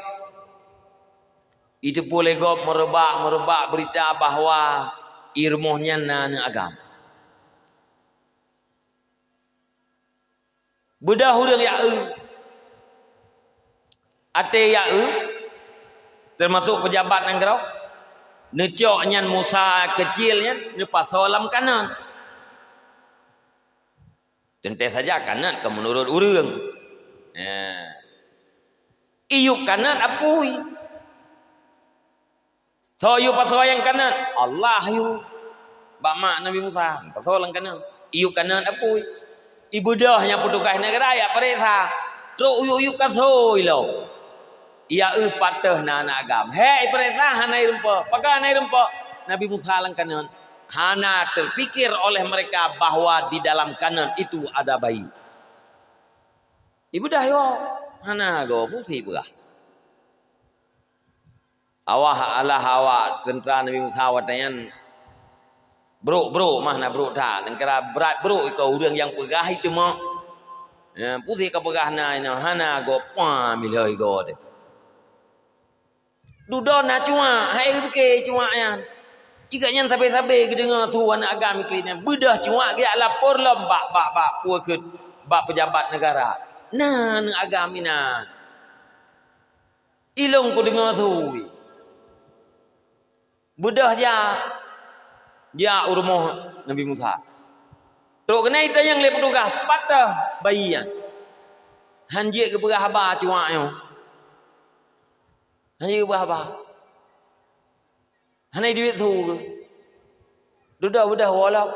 Jiteupeue lé gob meureubak-meureubak beurita bahwa i rumoh nyan na aneuëk agam. Beudôh ureuëng jak eu. Até jak eu, teumasok peujabat nanggroe, neucok nyan Musa keucil nyan, neupasoe lam kanot. Teuntée saja kanot keu meunurot ureuëng. Nah. Iyup kanot apui. Soe yue pasoe nyang kanot? Allah yue. Bak mak Nabi Musa, pasoe lam kanot. Iyup kanot apui. Ibeudôh nyang peutugaih neugara jak pareksa. Trok uyup-uyup kasoe ilong. Jak eu pat teuh na aneuëk agam. Hék ipareksa hana ireumpok. Pakon hana ireumpok? Nabi Musa lam kanot. Hana terpikir oleh mereka bahwa di dalam kanot itu ada bayi. Ibeudôh yo, hana goe, peue siblah. Awak alah awak teuntra Nabi Musa watée nyan brok-brok mah na brok that, neukira brat brok iko ureuëng nyang peugah itu mah. Ya, peue ka peugah na inoe hana goe, pah milhoi goe teuh. Dudoe na cuak, hai pike cuak nyan. Ikat nyan sabe-sabe geudeungoe su aneuëk agam iklik nyan. Beudôh cuak geujak lapor lom bak, bak, bak peue kheun, bak pejabat negara. Na aneuëk agam inan. Ilong kudeungoe su. Beudôh jak, jak u rumoh Nabi Musa. Trok keunan itanyong lé petugas, pat teuh bayi nyan. Han jeuet geupeugah haba cuak nyoe. Han jeuet geupeugah haba. Hana duek su geuh. Dudoe beudôh woe lom.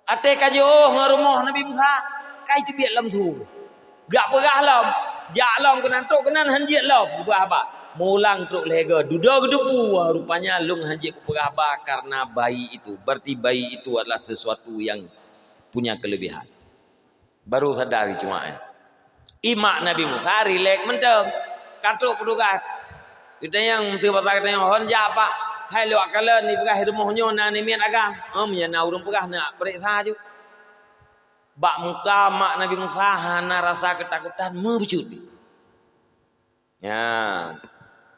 Até ka jiôh ngon rumoh Nabi Musa, ka jiteubiet lom su. Geujak peugah lom, jak lom keunan, trok keunan han jeuet lom geupeugah haba. Meulang trok lhée goe, dudoe geuteupeue, rupanya lôn han jeuet kupeugah haba karena bayi itu. Berarti bayi itu adalah sesuatu yang punya kelebihan. Baru sadar cuak nyan. Imak Nabi Musa rilek mantong. Ka trok petugas. Geutanyong, meuseuh basa geutanyong, "Hon jak, Pak?" "Hai lôn kalon, ipeugah rumoh nyoe na namiet agam." "Oh, meunyo na ureuëng peugah, neupeuriksa ju." Bak muka mak Nabi Musa hana rasa keutakutan, meubeujeuet. Ya.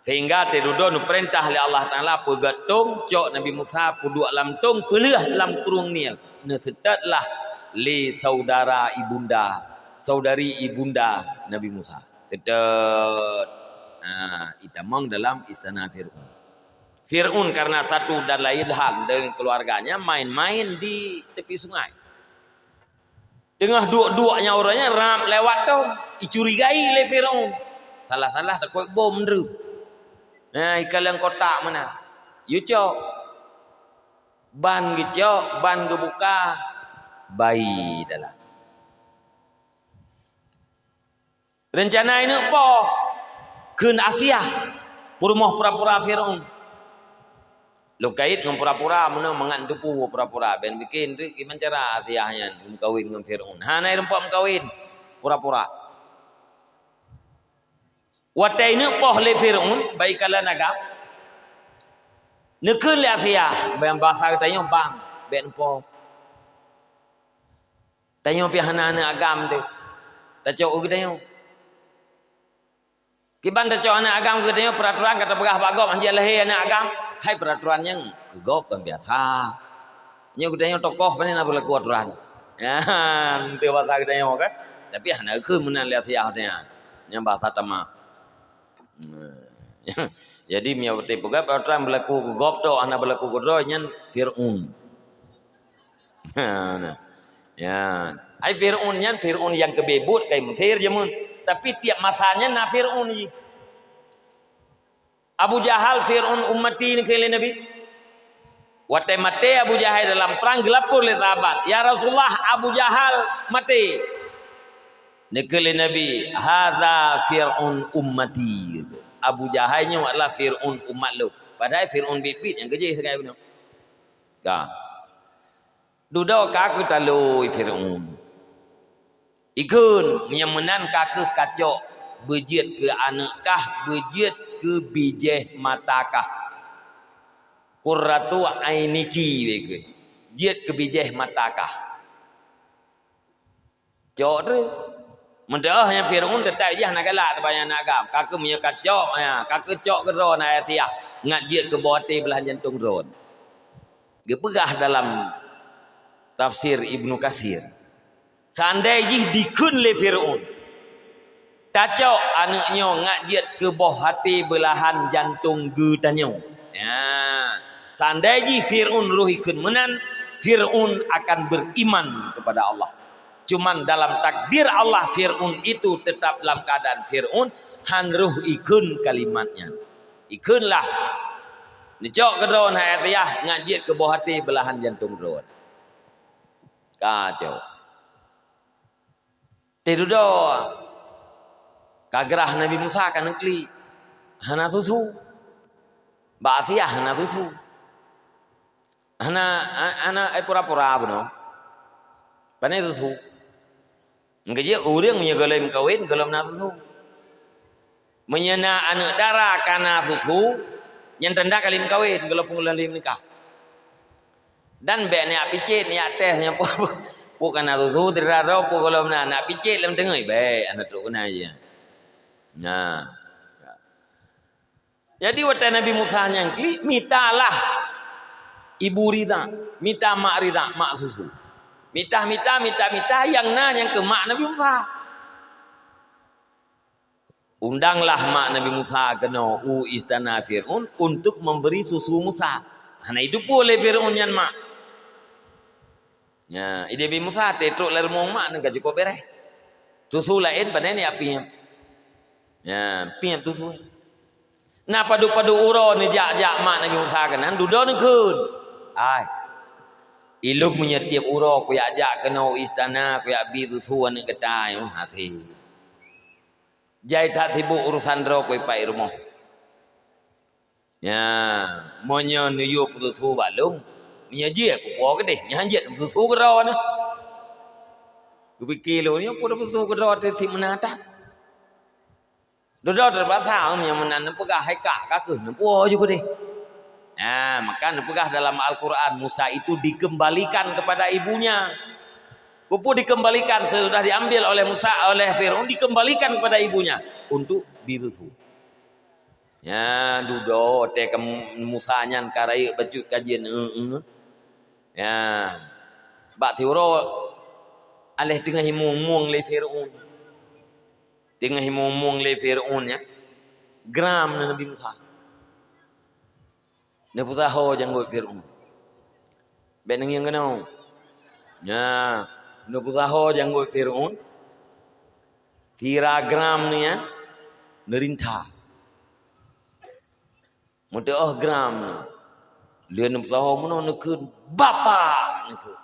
Sehingga teududoe neupeurintah lé Allah Taala, peugét tong, cok Nabi Musa, peuduek lam tong, peuleueh lam krueng Nil. Neuseutôt lah lé saudara ibunda, saudari ibunda Nabi Musa. Seutôt. Ha, itamong dalam istana Fir'aun. Fir'aun karena satu dan lain hal dengan keluarganya main-main di tepi sungai. Teungoh duek-duek nyang uroe nyan rab lewat tong, icurigai lé Fir'aun. Salah-salah takot bom deuh. Nah, ikalon kotak meunan. Yu cok. Ban geucok, ban geubuka, bayi dalam. Reuncana ineuk poh kheun Asiah peurumoh pura-pura Fir'aun. Lôn kait ngon pura-pura, meunoe mangat teupeue pura-pura, ben bikin tu kiban cara Asiah nyan meukawen ngon Fir'aun. Hana ireumpok meukawen, pura-pura. Watée ineuk poh lé Fir'aun, bak ikalon agam, neukheun lé Asiah, bang basa geutanyoe bang, bèk neupoh. Tanyoe pih hana aneuëk agam teuh. Tacok u geutanyoe. Kiban tacok aneuëk agam keu geutanyoe, peuraturan ka tapeugah bak gob, han jeuet lahé aneuëk agam. Hai peuraturan nyang keu gob kan biasa. Nyoe geutanyoe tokoh pane na beulaku aturan. Nyan, teuh basa geutanyoe kan. Tapi hana kheun meunan lé Asiah nyan. Nyan basa tamah. Jadi, meunyoe watée peugah peuraturan beulaku keu gob tok, hana beulaku keu droe, nyan Fir'aun. Ha, nah. Ya. Ai Fir'aun nyan, Fir'aun nyang keubeuet kai Mesir jameun. Tapi tiep masa nyan na Fir'aun jih. Abu Jahal, Fir'aun ummati neukheun lé Nabi. Watée maté Abu Jahal dalam prang geulapor lé sahabat, "Ya Rasulullah, Abu Jahal maté." Neukheun lé Nabi, "Hadza Fir'aun ummati." Abu Jahal nyoe adalah Fir'aun umat lôn. Padahai Fir'aun biet-biet nyang keujih sagai bunoe. Ka. Dudoe ka keuh talo Fir'aun. Ikheun, nyang meunan ka keuh kacok, beujeuet keu aneuëk kah, beujeuet keu bijéh mata kah. Qurratu ainiki, ikheun. Jeuet keu bijéh mata kah. Cok treuk. Meudeuh nyang Fir'aun teutab jih hana galak teubayang aneuëk agam. Ka keuh meunyoe kacok, ya, ka keuh cok keudroe na Asiah. Ngat jeuet keu boh até beulahan jantong droe. Geupeugah dalam tafsir Ibnu Katsir, seandai jih dikheun lé Fir'aun, "Tacok aneuëk nyoe ngat jeuet keu boh até beulahan jantong geutanyoe." Ya, seandai jih Fir'aun roh ikheun meunan, Fir'aun akan beriman kepada Allah. Cuman dalam takdir Allah, Fir'aun itu tetap dalam keadaan Fir'aun, han roh ikheun kalimat nyan. Ikheun lah. Neucok keudroe hai Asiah, ngat jeuet keu boh até beulahan jantong droe. Kacok. Teududoe. Ka grah Nabi Musa ka neuklik. Hana susu. Bak Asiah hana susu. Hana, hana, ai pura-pura bunoe. Pane susu. Geujeuet ureuëng meunyoe gohlom meukawen, gohlom na susu. Meunyoe na aneuëk dara ka na susu, nyan tanda ka lheueh meukawen, gohlom pun gohlom lheueh meunikah. Dan bèk neujak picit, neujak tes, nyan peue, peue, peue ka na susu, sidroe, peue gohlom na, neujak picit lam teungoh, bèk, hana trok keunan jih. Nah. Jadi watée Nabi Musa nyan klik, mitalah ibu ridha, mita mak ridha, mak susu. Mita, mita, mita, mita, nyang na nyang keu mak Nabi Musa. Undanglah mak Nabi Musa keunoe u istana Fir'aun untuk memberi susu Musa. Hana jiteupeue lé Fir'aun nyan mak. Nya, ideh Nabi Musa trok lam rumoh mak nyan ka cukôp beureh. Susu laén pane nyan piep. Nya, piep susu. Na padub-padub uroe neujak-jak mak Nabi Musa keunan, dudoe neukheun. Ai. Ilôn meunyoe tieb uroe kujak-jak keunoe u istana, kujak bi susu aneuëk gata, oh, hase. Jai that sibuk urosan droe kuipat i rumoh. Nya, meunyoe neuyue peususu bak lôn, meunyoe jeuet kupuwoe keudeh, nyan jeuet peususu keudroe nyoe. Kupike lôn, nyoe peue peususu keudroe teuh si meunan that. Dudoe teupaksa, meunyoe meunan neupeugah hai kak, ka kheueh neupuwoe ju keudeh. Nah, maka neupeugah dalam Al-Quran, Musa itu dikembalikan kepada ibunya. Keupeue dikembalikan sesudah diambil oleh Musa, oleh Firaun, dikembalikan kepada ibunya untuk disusu. Ya, dudoe teuh ka Musa nyan ka rayeuk bacut ka jeuet, eu-eu. Ya. Bak siuroe aléh teungoh imong-mong lé Firaun. Teungoh imong-mong lé Firaun nyan, gram Nabi Musa. Neupeusaho janggot Firaun. Bék neungieng keunoe. Nya, neupeusaho janggot Firaun. Sira gram nyan neurinta. Meuteuoh gram nyan. Lheueh neupeusaho meunoe neukheun, "Bapak!" neukheun.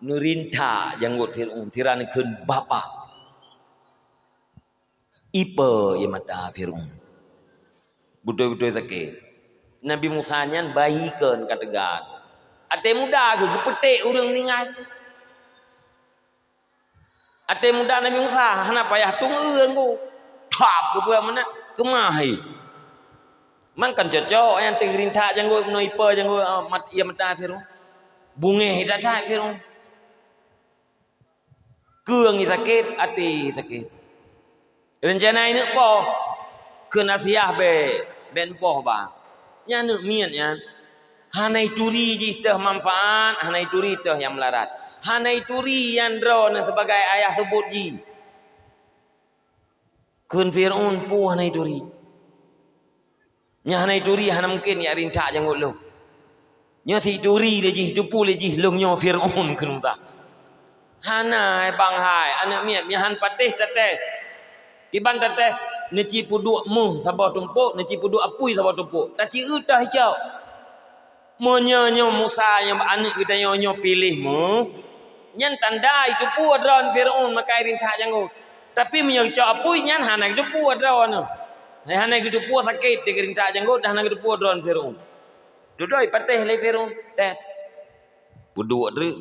Neurinta janggot Firaun, sira neukheun, "Bapak!" Ipe ie mata Firaun. Beutôi-beutôi sakét. Nabi Musa nyan bayi kheun ka teuga. Até muda geuh geupeuték ureuëng ninggai. Até muda Nabi Musa hana payah tueng ureuëng geuh. Thap geupeue meunan keumah hai. Mangkan cocok nyang teurinta janggot meunoe ipe janggot, ah, mat-, ie mata Firaun. Bungéh that-that Firaun. Keueng sakét, até sakét. Reuncana ineuk poh, keu nasiah bék, bék neupoh ba. Nyan aneuk miet nyan, hana ituri jih teuh manfaat, hana ituri teuh nyang meularat. Hana ituri nyan droeneuh sibagai ayah seubut jih. Kheun Firaun, "Peue hana ituri? Nyan hana ituri, hana mungken jak rintak janggot lôn. Nyoe si ituri lé jih, iteupeue lé jih lôn nyoe Firaun," kheun Musa. "Hana, hai bang hai, aneuk miet, meuhan patéh tatés. Kiban tatés, neuci peuduek méuh saboh tumpôk, neuci peuduek apui saboh tumpôk. Taci eu teuh icok." Meunyoe nyoe Musa nyang aneuk geutanyoe nyoe piléh méuh, nyan tanda iteupeue droe Firaun maka irintak janggot. Tapi meunyoe geucok apui, nyan hana geuteupeue droe nyoe. Hana geuteupeue sakét teuh geurintak janggot dan hana geuteupeue droe Firaun. Dudoe ipatéh lé Firaun, tés. Peuduek treuk,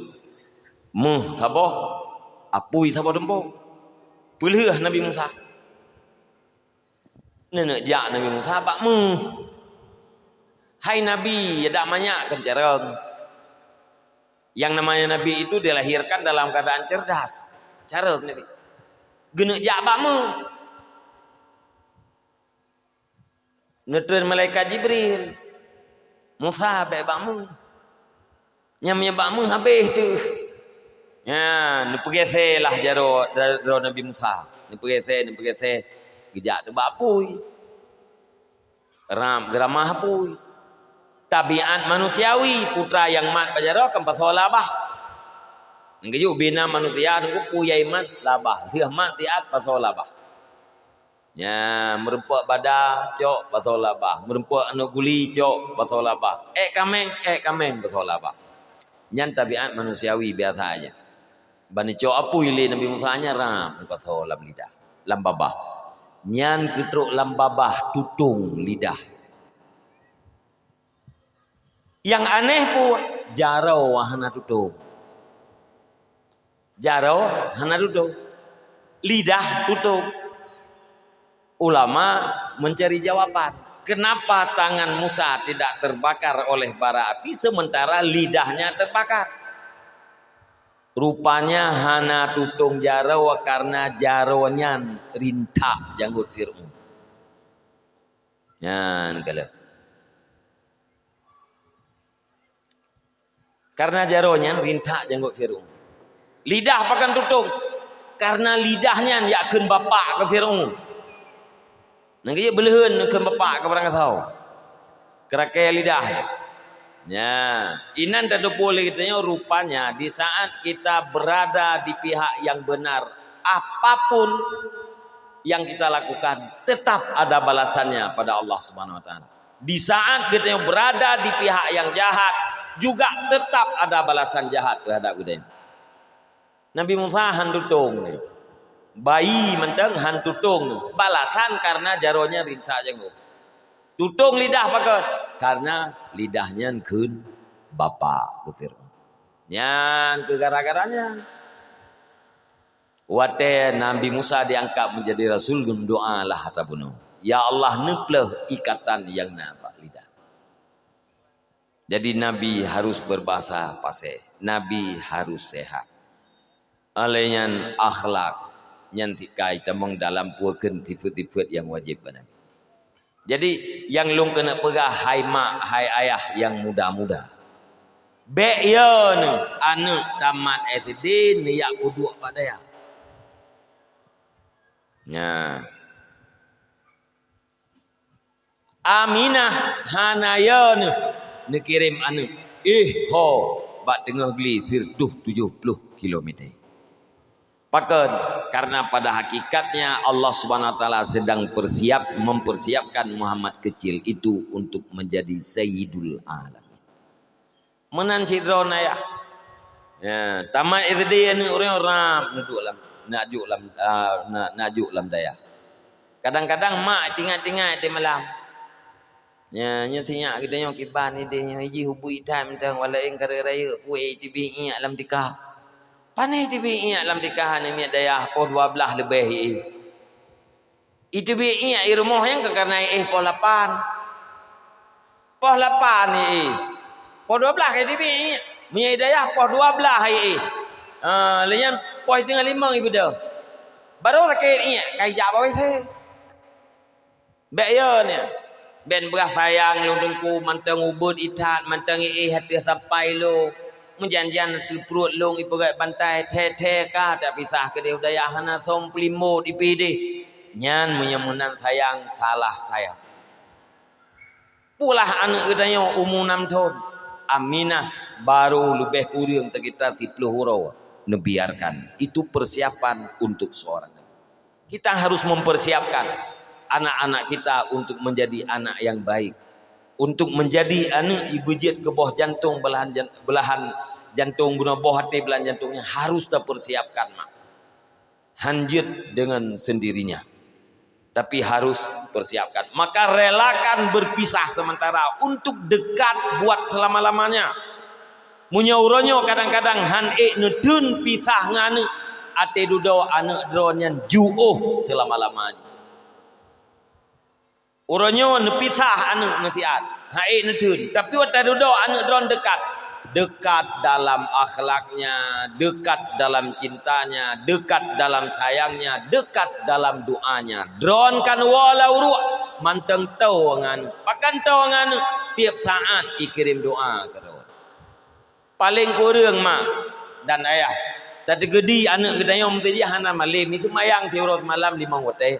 méuh saboh, apui saboh tumpôk. Peulheueh Nabi Musa. Neuneuk jak Nabi Musa bak méuh. Hai Nabi, dak manyak keu carông. Yang namanya Nabi itu dilahirkan dalam keadaan cerdas. Carông Nabi. Geuneuk jak bak méuh. Neutreun malaikat Jibril. "Musa, bék bak méuh." Nyang meunyoe bak méuh habéh teuh. Nya, neupeugésé lah jaroe, jaroe Nabi Musa. Neupeugésé, neupeugésé. Geujak teubak apui. Ram, geuramah apui. Tabiat manusiawi, putra nyang mat bak jaroe kan pasoe labah. Nyang geuyue bina manusia nunggu pui nyang mat labah. Lheueh mat siat pasoe labah. Nya, meureumpok bada, cok, pasoe labah. Meureumpok aneuk guli, cok, pasoe labah. Ék kaméng, ék kaméng, pasoe labah. Nyan tabiat manusiawi biasa aja. Ban neucok apui lé Nabi Musa nyan ram pasoe lam lidah, lam babah. Nyan keutrok lam babah tutong lidah. Nyang aneh pun, jaroe hana tutong. Jaroe hana tutong. Lidah tutong. Ulama mencari jawaban, kenapa tangan Musa tidak terbakar oleh bara api sementara lidahnya terbakar? Rupanya hana tutong jaroe karena jaroe nyan rintak janggot Firaun. Nyan kaleuh. Karena jaroe nyan rintak janggot Firaun. Lidah pakon tutong? Karena lidah nyan jak kheun bapak keu Firaun. Nyang keu jeuet beuleuheun kheun bapak keu barangkasoe. Keurakée lidah jih. Nya, inan tateupeue lé geutanyoe rupanya di saat kita berada di pihak yang benar, apapun yang kita lakukan tetap ada balasannya pada Allah Subhanahu wa taala. Di saat geutanyoe berada di pihak yang jahat, juga tetap ada balasan jahat terhadap geutanyoe. Nabi Musa han tutong nyoe. Bayi mantong han tutong nyoe. Balasan karena jaroe nyan rintak janggot. Tutong lidah pakon? Karena lidah nyan kheun bapak keu Firaun. Nyan keuh gara-gara nyan. Watée Nabi Musa diangkat menjadi rasul, geumeudoa lah ata bunoe, "Ya Allah, neupleuh ikatan nyang na bak lidah." Jadi Nabi harus berbahasa pasé, Nabi harus sehat. Óh lheueh nyan akhlak nyan tikai tamong dalam peue kheun sifeuet-sifeuet nyang wajéb bak Nabi. Jadi nyang lôn keuneuk peugah, hai mak, hai ayah nyang muda-muda, bék yo neuh aneuëk tamat S D neujak peuduek bak dayah. Nah, Aminah hana yo neuh neukirém aneuëk, éh ho, bak teungoh gli sireutoh tujoh ploh kilomita. Pakon? Karena pada hakikatnya Allah Subhanahu wa Taala sedang persiap, mempersiapkan Muhammad kecil itu untuk menjadi Sayyidul Alamin. Meunan sidroe ayah. Ya, tamat S D aneuëk ureuëng rab neuduek lam, neujok lam, ah, na-, neujok lam dayah. Kadang-kadang mak tingat-tingat di malam. Nya, nyoe sinyak geutanyoe kiban idéh nyoe jih ubit that mantong, walaén kareueng rayeuk puih teubiet iék lam tikah. Panéh teubiet iék lam tikah aneuk miet dayah poh dua blaih leubeh iék. Iteubiet iék i rumoh nyan ka karna iék poh lapan. Poh lapan iék. Poh dua blaih ka iteubiet iék. Meunyoe i dayah poh dua blaih iék. Ha, lé nyan poh teungoh limong ibeudôh. Barô sakét iék, ka ijak bak W C. Bék yo nyan. Bék beurah sayang lôn teungku, mantong ubit that, mantong iéh ateueh sapai lôn. Meujan-jan ateueh pruet lôn ipeugét bantai, thé-thé ka tapisah keudéh u dayah hana som peulimot ipi deh. Nyan meunyoe meunan sayang, salah sayang. Peulah aneuëk geutanyoe umu nam thon, Aminah barô leubeh kureueng sekitar siploh uroe neubiarkan. Itu persiapan untuk seorang nabi. Kita harus mempersiapkan anak-anak kita untuk menjadi anak yang baik, untuk menjadi aneuëk ibeujeuet keu boh jantong belahan jan-, belahan jantong bunoe, boh até belahan jantong nyan harus tapersiapkan, mak. Han jeuet dengan sendirinya, tapi harus persiapkan. Maka relakan berpisah sementara untuk dekat buat selama-lamanya. Meunyoe uroe nyoe kadang-kadang han ék neuteun pisah ngon aneuëk, até dudoe aneuëk droe nyan jiôh seulama-lama jih. Uroe nyoe neupisah aneuëk meusiat, han ék neuteun, tapi watée dudoe aneuëk droe deukat, deukat dalam akhlaknya, deukat dalam cintanya, deukat dalam sayangnya, deukat dalam doanya. Droe kan woe lam uruek mantong toe ngon aneuëk. Pakon toe ngon aneuëk? Tieb saát ikirém doa keu droe. Paleng kureueng mak dan ayah, tateukeudi aneuëk geutanyoe meuseujid hana malem, iseumayang siuroe seumalam limong watée.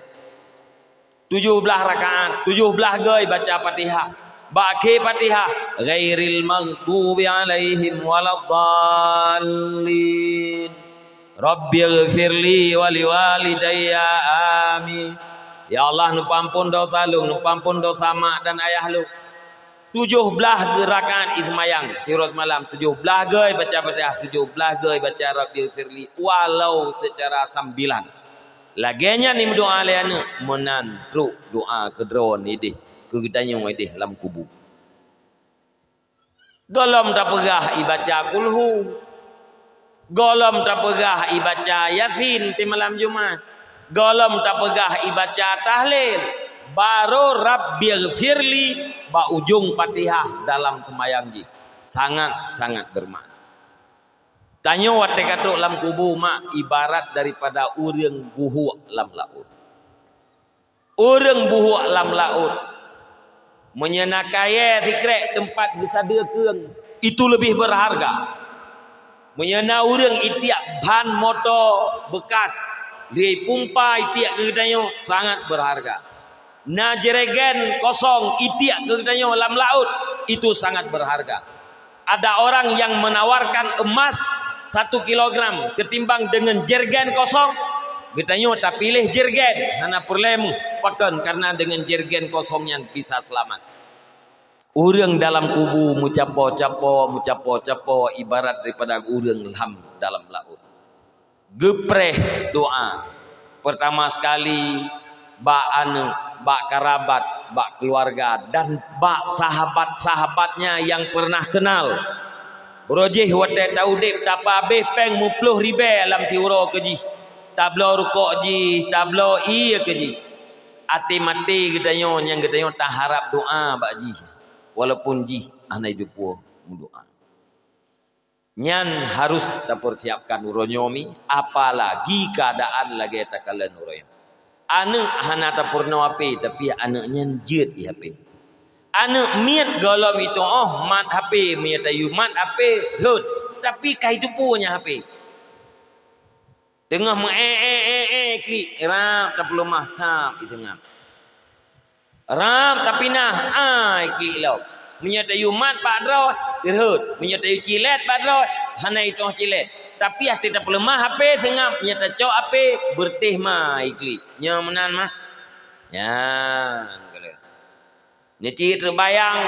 Tujoh blaih rakaat, tujoh blaih goe baca Fatihah. Bak akhé Fatihah, "Ghairil maghdubi 'alaihim waladdallin. Rabbighfirli wa liwalidayya. Amin." Ya Allah, neupeuampon dosa lôn, neupeuampon dosa mak dan ayah lôn. Tujoh blaih rakaat iseumayang siuroe seumalam, tujoh blaih goe baca Fatihah, tujoh blaih goe baca Rabbighfirli, walau secara sambilan. Lagée nyan imeudoa lé aneuëk, meunan trok doa keu droe idéh, keu geutanyoe idéh lam kubu. Gohlom tapeugah ibaca kulhu. Gohlom tapeugah ibaca Yasin timalam Jumat. Gohlom tapeugah ibaca tahlil. Barô Rabbighfirli bak ujong Fatihah dalam seumayang jih. Sangat-sangat bermakna. Tanyoe watée ka trok lam kubu mak ibarat daripada ureuëng buhok lam laôt. Ureuëng buhok lam laôt, Meunyoe na kayée sikrék teumpat geusadeue keueng, itu leubeh beurharga. Meunyoe na ureuëng itiek ban moto beukas, lheueh pumpa itiek keu geutanyoe, sangat beurharga. Na jerigen kosong itiek keu geutanyoe lam laôt, itu sangat beurharga. Ada orang yang menawarkan emas satu kilogram ketimbang dengan jerigen kosong, geutanyoe tapiléh jerigen, hana peureulée meuh. Pakon? Karena dengan jerigen kosong nyan bisa selamat. Ureuëng dalam kubu meucapo-capo, meucapo-capo ibarat daripada ureuëng lam dalam laôt. Geupreh doa. Pertama sekali, bak aneuëk, bak karabat, bak keuluwarga, dan bak sahabat-sahabatnya nyang peureunah keunal. Uroe jih watée taudeb, tapeuhabéh péng meuploh ribée lam siuroe keu jih, tabloe rukok jih, tabloe ié keu jih. Até maté geutanyoe nyang geutanyoe taharab doa bak jih, walaupun jih hana jiteupeue meudoa. Nyan harus tapeusiapkan uroe nyoe mi, apalagi keuadaan lagée takalon uroe nyoe. Aneuëk hana tapeurunoe H P, tapi aneuëk nyan jeuet i H P. Aneuëk miet gohlom itu'oh mat H P, meunyoe tayue mat H P rhot, tapi ka jiteupeue nyan H P. Teungoh meu-e-e-e-e klik, rab tapeuleumah sab i teungoh. Rab tapinah, ai klik lom. Meunyoe tayue mat bak droe, rhot. Meunyoe tayue cilét bak droe, hana jiteu'oh cilét. Tapi até tapeuleumah H P seungab, meunyoe tacok H P, beureutéh ma i klik. Nyoe meunan mah. Nyan keuh. Nyoe cit teubayang,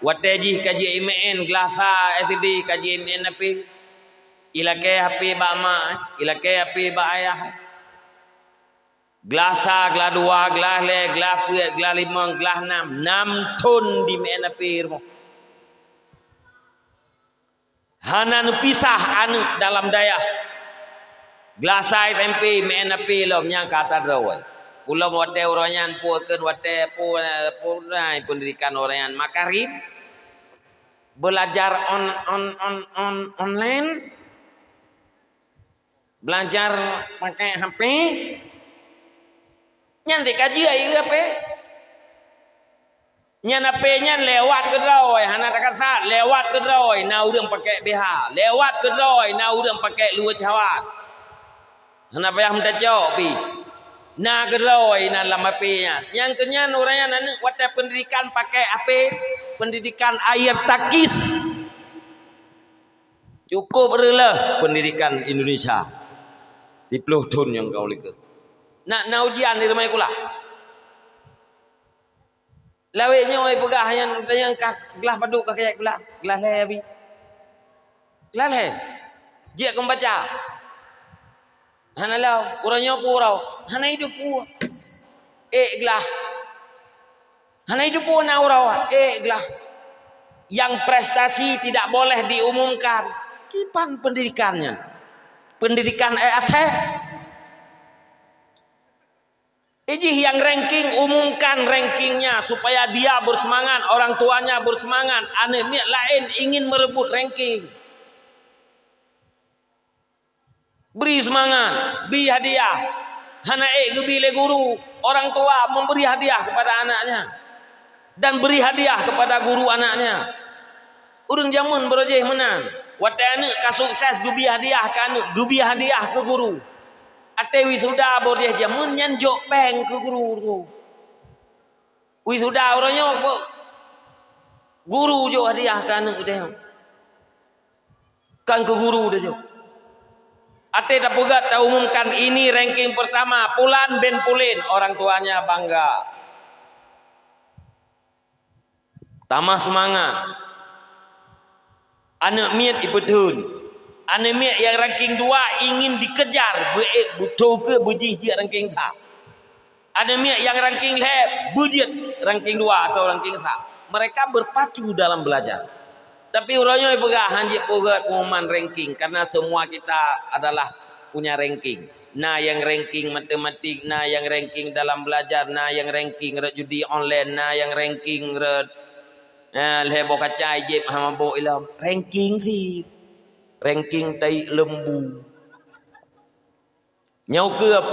watée jih ka jiék meu'en, glasa S D ka jiék meu'en H P. Ilakée H P bak ma, ilakée H P bak ayah. Glasa, glah dua, glah lhée, glah peuet, glah limong, glah nam, nam thon jimeu'en H P rumoh. Hana neupisah aneuëk dalam dayah. Glasa S M P meu'en H P lom nyang ka tadroe. Ulôn watée uroe nyan peue kheun watée peue, peue na pendidikan uroe nyan makarim. Belajar on, on, on, on, online. Belajar pakai H P. Nyan teuka jeuet i H P. Nyan H P nyan lewat keudroe, hana takasat, lewat keudroe na ureuëng pakai B H, lewat keudroe na ureuëng pakai luweue cawat. Hana payah meutacok pih. Na keudroe na lam H P nyan. Nyang keunyan ureuëng nyan aneuëk watée pendidikan pakai H P, pendidikan air takis. Cukup reuloh pendidikan Indonesia. Siplôh thon nyang ka u likot. Na, na ujian di teumai kulah. Lawét nyoe peugah nyan, tanyong kah glah padub ka kayèe glah. Glah lhèe bi. Glah lhèe. Jeuet keu meubaca. Hana lom, uroe nyoe peue uroe? Hana jiteupeue. Ék glah. Hana jiteupeue na uroe, ék glah. Yang prestasi tidak boleh diumumkan. Kiban pendidikan nyan? Pendidikan ék asèe. Ijih yang ranking, umumkan rankingnya supaya dia bersemangat, orang tuanya bersemangat, aneuk miet laén ingin merebut ranking. Beri semangat, beri hadiah. Hana ék geubi lé guru, orang tua memberi hadiah kepada anaknya dan beri hadiah kepada guru anaknya. Ureueng jameun barô jih meunan. Watèe aneuk ka sukses geubi hadiah keu aneuk, geubi hadiah keu guru. Até wisuda barô jih jameun nyan jok péng keu guru. Wisuda uroe nyoe, guru jok hadiah keu aneuk teuh. Kan keu guru teuh jok. Até tapeugah, taumumkan ini ranking pertama, pulan bin pulan, orang tuanya bangga. Tamah seumangat. Aneuk miet ipeutheun. Aneuk miet nyang ranking dua ingin dikejar, beuék beutôi keu beujih jeuet ranking sa. Aneuk miet nyang ranking lhèe beujeuet ranking dua atau ranking sa. Mereka berpacu dalam belajar. Tapi uroe nyoe peugah han jeuet peugét pengumuman ranking, karena semua kita adalah punya ranking. Na nyang ranking matematik, na nyang ranking dalam belajar, na nyang ranking rot judi online, na nyang ranking rot, eh, lhèe boh kaca jieb hana mabök ilom. Ranking sit. Ranking tai lembu. Nyoe keuh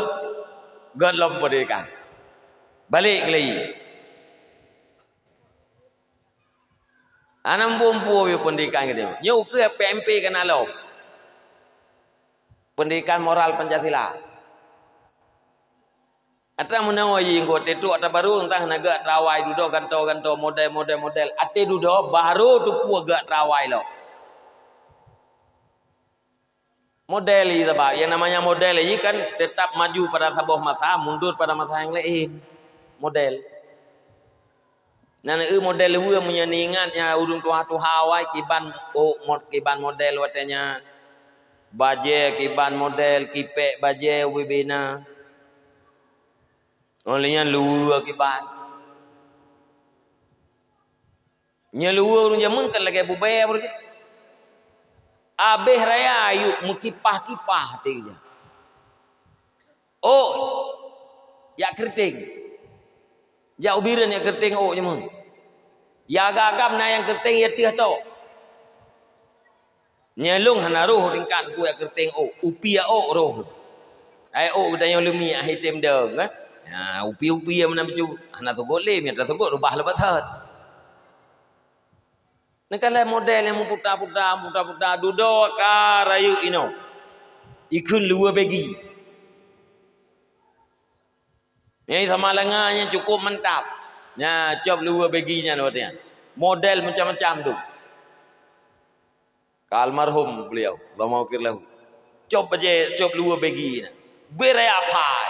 gét lom pendidikan. Balek keulai. Hana muphom-phom yue pendidikan geutanyoe. Nyoe ukeue P M P ka na lom. Pendidikan moral Pancasila. Atra meunoe jih, engko teutrok atra barô, entah na geuh atra awai dudoe gantoe-gantoe, model, model, model. Até dudoe barô teupue geuh atra awai lom. Model jih, sabab yang namanya model jih kan tetap maju pada saboh masa, mundur pada masa yang lain. Model. Nan eu model luweue meunyoe neuingat nyan ureueng tuha-tuha awai kiban ôk mod-, kiban model watée nyan. Bajée kiban model, kipék bajée ubé-bé na. Óh lheueh nyan luweue kiban. Nyoe luweue ureueng jameun kan lagée bubée baroe jih. Abéh raya ayeuek meukipah-kipah até geuh. Ôk, jak keureuteng. Jak u Bireuen jak keureuteng ôk jameun. Ya agam-agam na nyang keureuteng ya teuh tok. Nyoe lôn hana roh tingkat ku jak keureuteng ôk, upie ôk roh. Ai ôk geutanyoe leumi akhé tem dong, kan? Ha, upie-upie meunan bacut, hana sogôt lé, mita sogôt rubah lé basot. Neukalon model nyang meuputa-puta, meuputa-puta, dudoe ka rayeuk inoe. Ikheun luweue begi. Nyang sama langa nyang cukup mantap. Nya, cop luweue begi nyan watée nyan. Model macam-macam tu. Ka almarhum beliau, Allahumma ghfir lahu. Cop bajée, cop luweue begi na. Beuraya phai.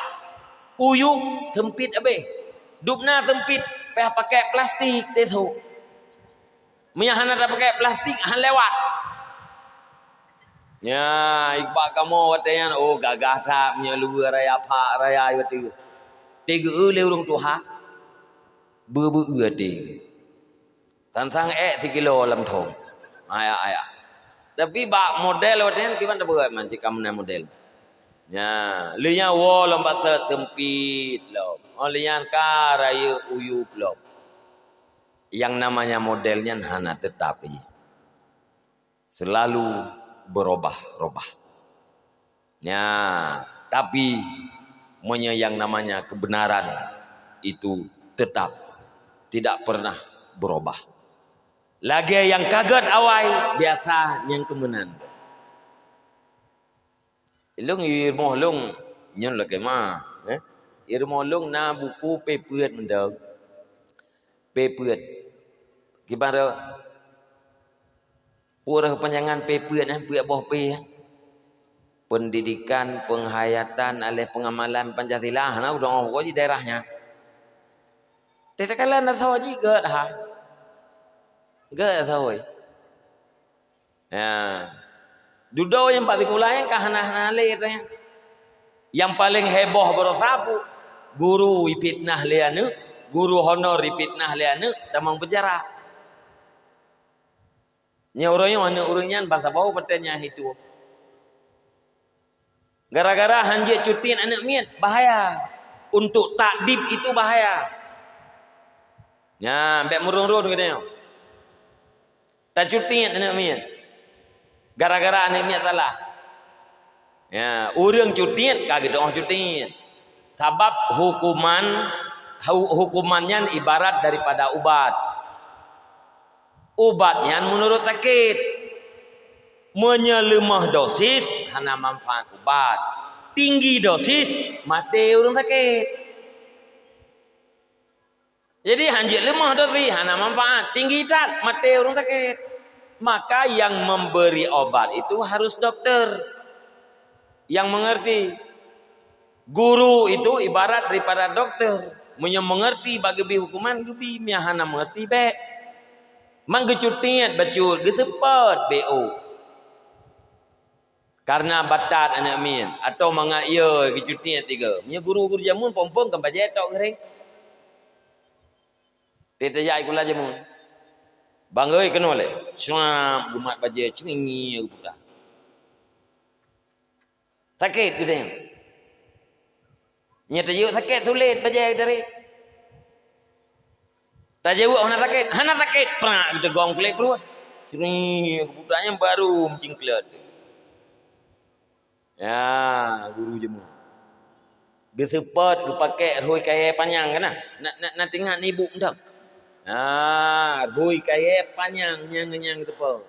Uyueb seumpit abéh. Dubna seumpit, payah pakai plastik teuh. Meunyo hana tapakée plastik, han lewat. Nya, iba kamoe watée nyan, oh, gagah that meunyo luweue raya phak raya watée. Teugeue lé ureueng tuha. Beu-beu até. Sang-sang ék sikilo lam thon. Ayak-ayak. Tapi bak model watée nyan kiban tabuet man cit ka meunan model. Nya, lheueh nyan woe lom bak seumpit lom. Oh, lheueh nyan ka rayeuk uyueb lom. Yang namanya model nyan hana tetap jih. Selalu berubah-ubah. Ya, tapi meunyo yang namanya kebenaran itu tetap tidak pernah berubah. Lagée nyang ka gét awai, biasa nyang keumeunan. Ilong i rumoh long nyoe lakée ma, eh? I rumoh long na buku P peuet mantong. P peuet. Kiban rot? Peue rot panjangan P peuet, eh? Peuet boh P, eh? Pendidikan, penghayatan, aleh pengamalan Pancasila. Hana udong oh di daerah nyan. Teuh takalon asoe jih gét hai. Gét asoe. Ya. Dudoe nyang bak sikula nyan ka hana-hana lé teuh nyan. Nyang paleng heboh baroe sapeue, guru jifitnah lé aneuk, guru honor jifitnah lé aneuk, tamong peunjara. Nyoe uroe nyoe aneuk ureueng nyan ban saboh batée nyan hidup. Gara-gara han jeuet cutiet aneuk miet, bahaya. Untuk takdib itu bahaya. Nyan, bék meuron-ron geutanyoe. Tacutiet aneuk miet. Gara-gara aneuk miet salah. Ya, ureueng cutiet ka geudoh cutiet. Sabab hukuman, hu-, hukuman nyan ibarat daripada ubat. Ubat nyan meunurot sakét. Meunyo leumoh dosis, hana manfaat ubat. Tinggi dosis, maté ureueng sakét. Jadi, han jeuet leumoh dosis, hana manfaat. Tinggi that, maté ureueng sakét. Maka yang memberi obat itu harus dokter. Yang mengerti. Guru itu ibarat daripada dokter. Meunyo mengerti bak geubi hukuman, geubi. Meunyo hana mengerti, bék. Man geucutiet bacut, geuseupôt B O. Karena batat aneuk miet, atau mangat yo geucutiet tiga. Meunyo guru-guru jameun phon-phon kan bajée tok geuréng. Teuh tajak sikula jameun. Bang oi keunoe lé. Suap geumat bajée cungi geupeugah. Sakét geutanyoe. Nyoe tajeuet sakét sulet bajée dari. Tajeuet hana sakét, hana sakét, prak geuteugong kulét pruet. Cungi geupeugah nyan baru meucingkleut. Ya, guru jameun. Geuseupôt geupakék rhoi kayée panyang kana. Na, na, na teuingat nibuk mantong. Ah, rhui kayèe panyang nyang-nyang teupeu.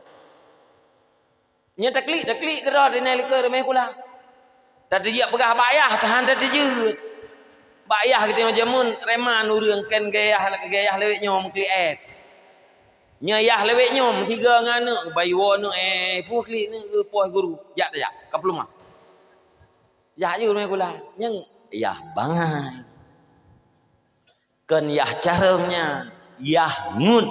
Nyan taklik, taklik keudroe tinai likot rumoh sikula. Tateujak peugah bak yah, tahan tateujeuet. Bak yah geutanyoe jameun, reman ureueng kèe gayah, gayah lewat nyoe meuklik èt. Nyoe yah lewat nyoe, meusigoe ngon aneuk, bayi woe aneuk, eh, peue klik ni, eh, poh guru. Jak tajak, ka peuleumah. Jak ju rumoh sikula. Nyang yah bangai. Kon yah carông nyan, yah ngon,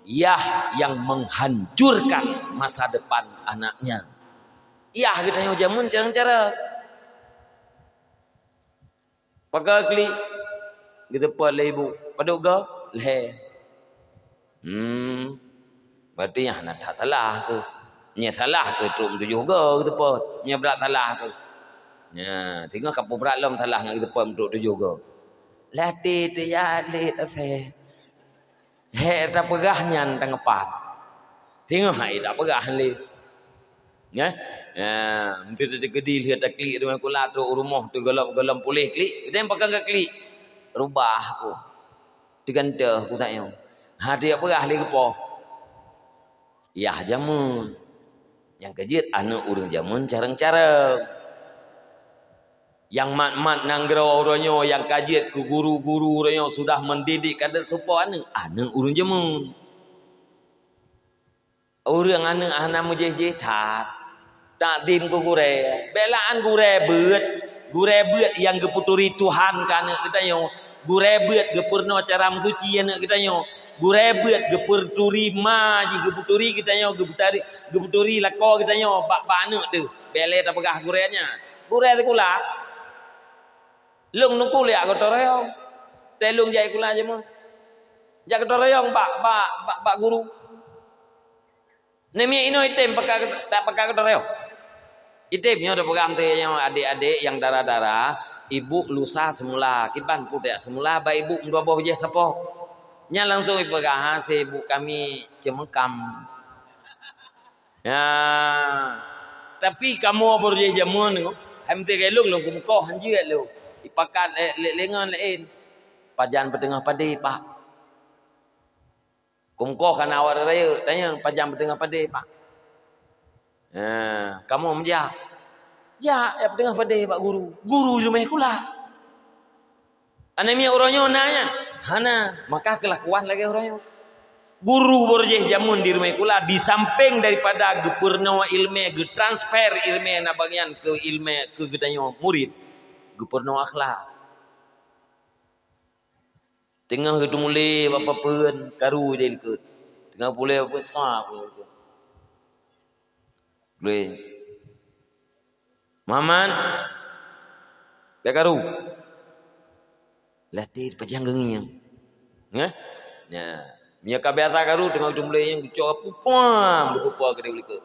yah yang menghancurkan masa depan anaknya. Yah geutanyoe jameun carông-carông. Pakon klik, geuteupot lé ibu, padub goe, lhèe. Hmm. Berarti nyan hana that salah keuh. Nyan salah keuh trok meutujoh goe geuteupot. Nyan brat salah keuh. Nyan, singoh ka peubrat lom salah ngon geuteupot meutrok tujoh goe. Latèe teuyak lé tasé. Hèk tapeugah nyan teungoh pat. Singoh hai tapeugah lé. Nyan. Ya, meuteudeuh keudeh lheueh taklik rumoh sikula trok u rumoh teugohlom-gohlom puléh klik. Geutanyoe pakon ka klik. Rubah keuh. Teugantoh keuh sayoe. Ha, teuyak peugah lé geupoh. Yah jameun. Nyang ka jeuet aneuk ureueng jameun carông-carông. Nyang mat-mat nanggroe uroe nyoe nyang ka jeuet keu guru-guru uroe nyoe sudah mendidik kader soe po aneuk, aneuk ureueng jameun. Ureueng aneuk hana meujéh-jéh that. Takzim keu gurèe. Bèk la'an gurèe beuet. Gurèe beuet nyang geupeuturi Tuhan keu aneuk geutanyoe. Gurèe beuet geupeurunoe cara meusuci aneuk geutanyoe. Gurèe beuet geupeuturi ma jih, geupeuturi geutanyoe, geupeutari-, geupeuturi lakoe geutanyoe bak, bak aneuk teuh. Bèk lé tapeugah gurèe nyan. Gurèe sikula. Lôn teungku jak gotong royong. Teuh lôn jak sikula jameun. Jak gotong royong bak, bak, bak, bak guru. Neumi inoe item pakai, tak pakai gotong royong. Item nyoe tapeugah teuh nyoe adék-adék nyang dara-dara, ibu lusa seumula, kiban putéh seumula bak ibu meudua boh bijéh sapoh. Nyan langsung ipeugah, "Ha, si ibu kami ceumeunkam." Ya. Tapi kamoe baroe jih jameun nyoe, hai meuteugah lôn, lôn keumeukoh han jeuet lôn. Ipakat lé, lé, lé ngon laén. Pajan peuteungoh padé, Pak. Keumeukoh kana awak rayeuk, tanyong pajan peuteungoh padé, Pak. Ya, kamoe meujak. Jak, jak peuteungoh padé bak guru. Guru di rumoh sikula. Aneuk miet uroe nyoe na nyan? Hana, maka keulakuan lagèe uroe nyoe. Guru baroe jih jameun di rumoh sikula, di sampéng daripada geupeurunoe ileumèe, geutransfer ileumèe na bagian keu ileumèe keu geutanyoe murit, geupeurunoe akhlak. Teungoh geuteumulé bak papeuen, karu jai likot. Teungoh pulé papeuen, sa pulé likot. Glue. Muhammad, bèk karu. Latèe pajan geungieng. Ngeh? Nya. Meunyoe ka biasa karu, teungoh geuteumulé nyan geucok pupam, geupupa keudéh likot.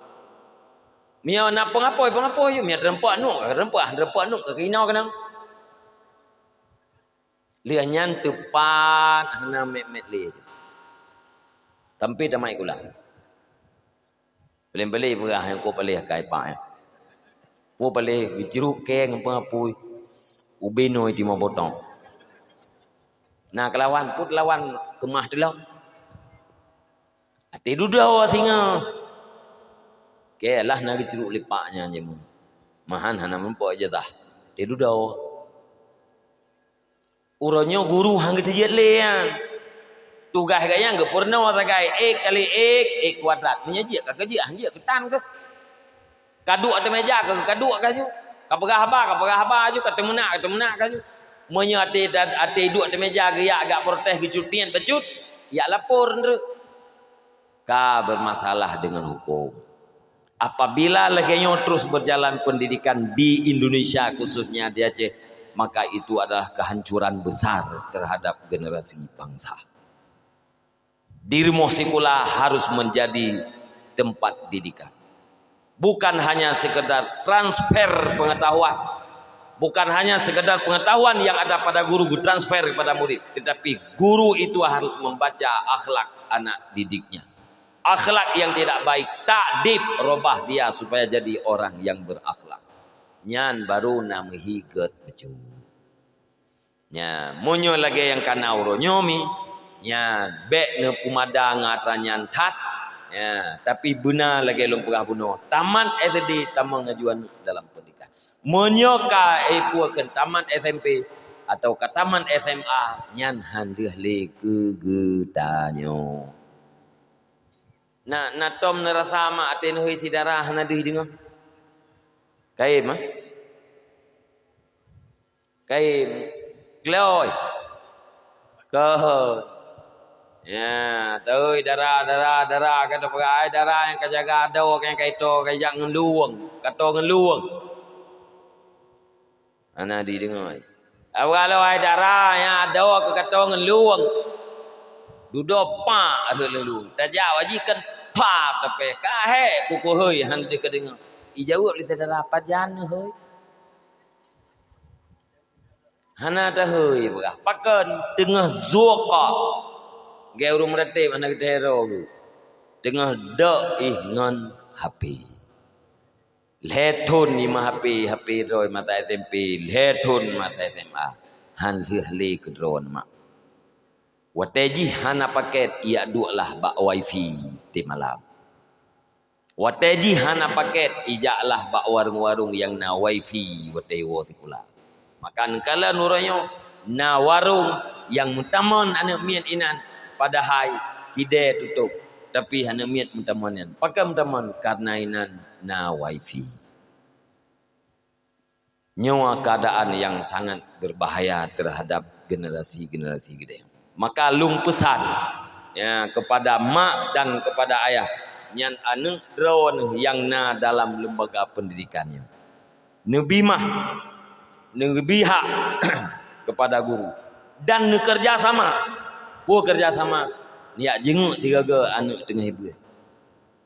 Meunyoe na peungapôi, peungapôi, meunyoe teureumpok nuk, teureumpok, teureumpok nuk, keu inoe keunong. Lheueh nyan teupat hana mèt-mèt lé. Sampoe tamat sikula. Paléng-paléng peugah nyang ko paléh akai pak nyan. Ko paléh geucruk kèe ngon peungapôi. Ubé noe timoh botong. Na keulawan, peue teulawan keumah teulok. Até dudoe singoh. Kèe lah na geucruk lé pak nyan jameun. Mahan hana meurumpok ijazah. Até dudoe. Uroe nyoe guru han geuteujeuet lé nyan. Tugaih gobnyan geupeurunoe sagai ék kali ék, ék kuadrat. Meunyoe jeuet ka keujeuet, han jeuet keutan keuh. Ka duek ateueh meuja keuh, ka duek ka ju. Ka peugah haba, ka peugah haba ju, ka teumeunak, ka teumeunak ka ju. Meunyoe até, até duek ateueh meuja geujak agak protes geucut tiet bacut, jak lapor nteuk. Ka bermasalah dengan hukum. Apabila lagèe nyoe terus berjalan pendidikan di Indonesia, khususnya di Aceh, maka itu adalah kehancuran besar terhadap generasi bangsa. Di rumoh sikula harus menjadi tempat didikan. Bukan hanya sekedar transfer pengetahuan, bukan hanya sekedar pengetahuan yang ada pada guru ditransfer kepada murid, tetapi guru itu harus membaca akhlak anak didiknya. Akhlak yang tidak baik, takdib, robah dia supaya jadi orang yang berakhlak. Nyan baru na meuhiget bacut. Nya, meunyoe lagèe nyang kana uroe nyoe mi, Nyan, bék neupeumada ngon atra nyan that. Ya, tapi beuna lagée lôn peugah bunoe. Tamat S D tamong laju aneuk dalam pendidikan. Meunyoe ka éh peue kheun tamat S M P atau ka tamat S M A, nyan han lheueh lé keu geutanyoe. Na, na tom neurasa mak até neuhôi si dara hana deuh deungoe? Kaém, ah? Kaém. Gloi. Keuhôi. Ya, teuhôi dara, dara, dara, ka teupeugah, "Ai dara nyang ka jaga adoe, nyang ka ito, ka jak ngon lueng, ka to ngon lueng." Hana dideungoe. Awai dara nyang adoe keu ka to ngon lueng. Dudoe pak rhot ngon lueng. Tajak wajih kan pap tapé. Ka hék kuku hôi han teuka deungoe. Ijaweueb lé syedara, "Pajan hôi?" Hana tahôi peugah. Pakon teungoh zuqa. Geu ureuëng meuratéb hana geuteuhero geuh. Teungoh dok ih ngon H P. Lhée thon nima H P, H P droe masa S M P, lhée thon masa S M A. Han lheueh lé keudroe mak. Watée jih hana paket, ijak duek lah bak wifi di malam. Watée jih hana paket, ijak lah bak warong-warong nyang na wifi watée woe sikula. Maka neukalon uroe nyoe na warong nyang meutamon aneuëk miet inan, padahai kidée tutôb, tapi aneuëk miet meutamon nyan. Pakon meutamon? Karena inan na wifi. Nyoe keadaan nyang sangat berbahaya terhadap generasi-generasi geutanyoe. Maka lôn peusan, ya, kepada mak dan kepada ayah, nyan aneuëk droeneuh nyang na dalam lembaga pendidikan nyoe. Neubi mah, neubi hak kepada guru dan neukeureuja sama. Peue keureuja sama? Neujak jeungeuk sigoe-goe aneuëk teungoh ibeuet.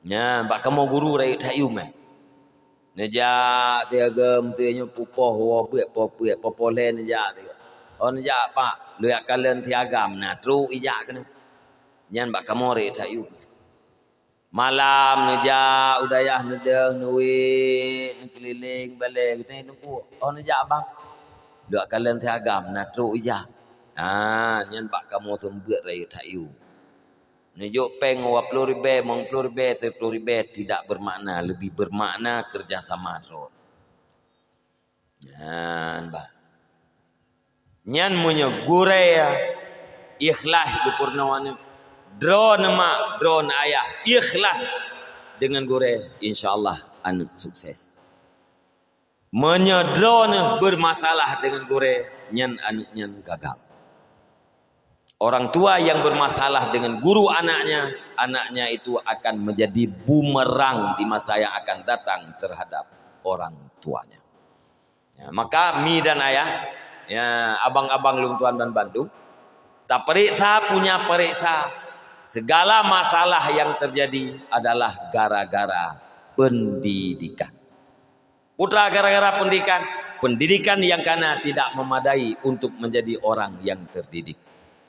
Nyan bak kamoe guru rayeuk that yum, eh. Neujak sigoe-goe meusé nyoe pupoh woe beuet, poh beuet, poh poh lhée neujak sigoe. Oh neujak pak, lôn jak kalon si agam na trok ijak keunoe. Nyan bak kamoe rayeuk that yum. Malam neujak u dayah neudeueng, neuwét, neukeulileng balée geutanyoe teungku. Oh neujak bang. Duek kalon si agam na trok ijak. Ha, nyan bak kamoe seumeubeuet rayeuk that yum. Neujok péng dua ploh ribée, limong ploh ribée, seploh ribée tidak bermakna, lebih bermakna kerja sama droe. Nyan bah. Nyan meunyoe gurée ikhlas geupeurunoe aneuëk, droeneuh mak, droeneuh ayah ikhlas deungon gurée, insya Allah aneuëk sukses. Meunyoe droeneuh bermasalah deungon gurée, nyan aneuëk nyan gagal. Orang tua yang bermasalah dengan guru anaknya, anaknya itu akan menjadi bumerang di masa yang akan datang terhadap orang tuanya. Ya, maka mi dan ayah, ya, abang-abang lôn tuan dan bandum, taperiksa punya periksa. Segala masalah yang terjadi adalah gara-gara pendidikan. Putra gara-gara pendidikan, pendidikan yang kana tidak memadai untuk menjadi orang yang terdidik.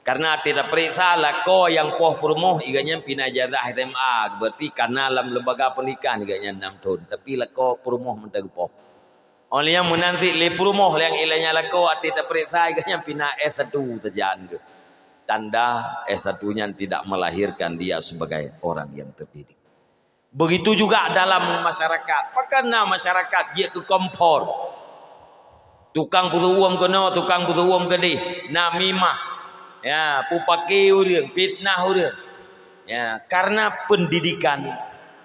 Karena tidak periksa lakoe nyang poh peurumoh, iganyan pina ijazah S M A, berarti kana lam lembaga pendidikan iganyan enam tahun, tapi lakoe peurumoh mantong geupoh. Oleh nyang meunan cit lé peurumoh nyang ilanya lakoe até taperiksa iganyan pina S satu sajan geuh. Tanda S satu nyan tidak melahirkan dia sebagai orang yang terdidik. Begitu juga dalam masyarakat. Pakon na masyarakat jeuet keu kompor. Tukang peuseuuem keunoe, tukang peuseuuem keudeh, namimah. Ya, peupake ureuëng, fitnah ureuëng. Ya, karena pendidikan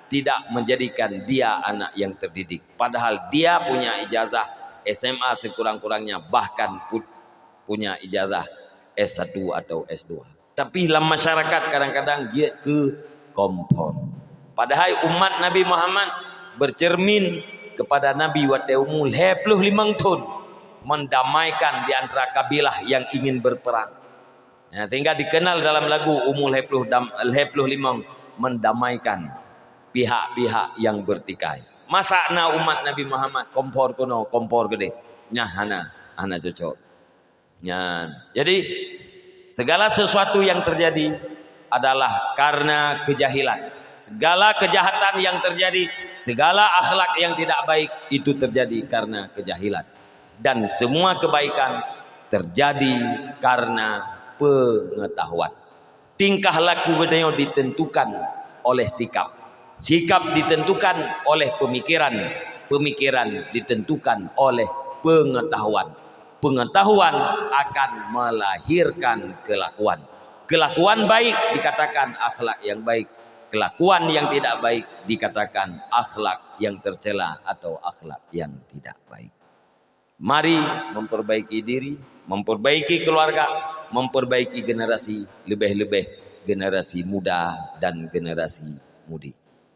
tidak menjadikan dia anak yang terdidik. Padahal dia punya ijazah S M A sekurang-kurangnya, bahkan pu-, punya ijazah S satu atau S dua. Tapi lam masyarakat kadang-kadang jeuet keu kompor. Padahai umat Nabi Muhammad bercermin kepada Nabi watée umu lhée ploh limong thon, mendamaikan di antara kabilah yang ingin berperang. Ya, sehingga dikenal dalam lagu umu lhée ploh dam-, lhée ploh limong mendamaikan pihak-pihak yang bertikai. Masa na umat Nabi Muhammad kompor keunoe, kompor keudeh? Nyan hana, hana cocok. Nyan. Jadi, segala sesuatu yang terjadi adalah karena kejahilan. Segala kejahatan yang terjadi, segala akhlak yang tidak baik, itu terjadi karena kejahilan. Dan semua kebaikan terjadi karena pengetahuan. Tingkah laku geutanyoe ditentukan oleh sikap. Sikap ditentukan oleh pemikiran. Pemikiran ditentukan oleh pengetahuan. Pengetahuan akan melahirkan kelakuan. Kelakuan baik dikatakan akhlak yang baik. Kelakuan yang tidak baik dikatakan akhlak yang tercela atau akhlak yang tidak baik. Mari memperbaiki diri, memperbaiki keluarga, memperbaiki generasi, lebih-lebih generasi muda dan generasi mudi.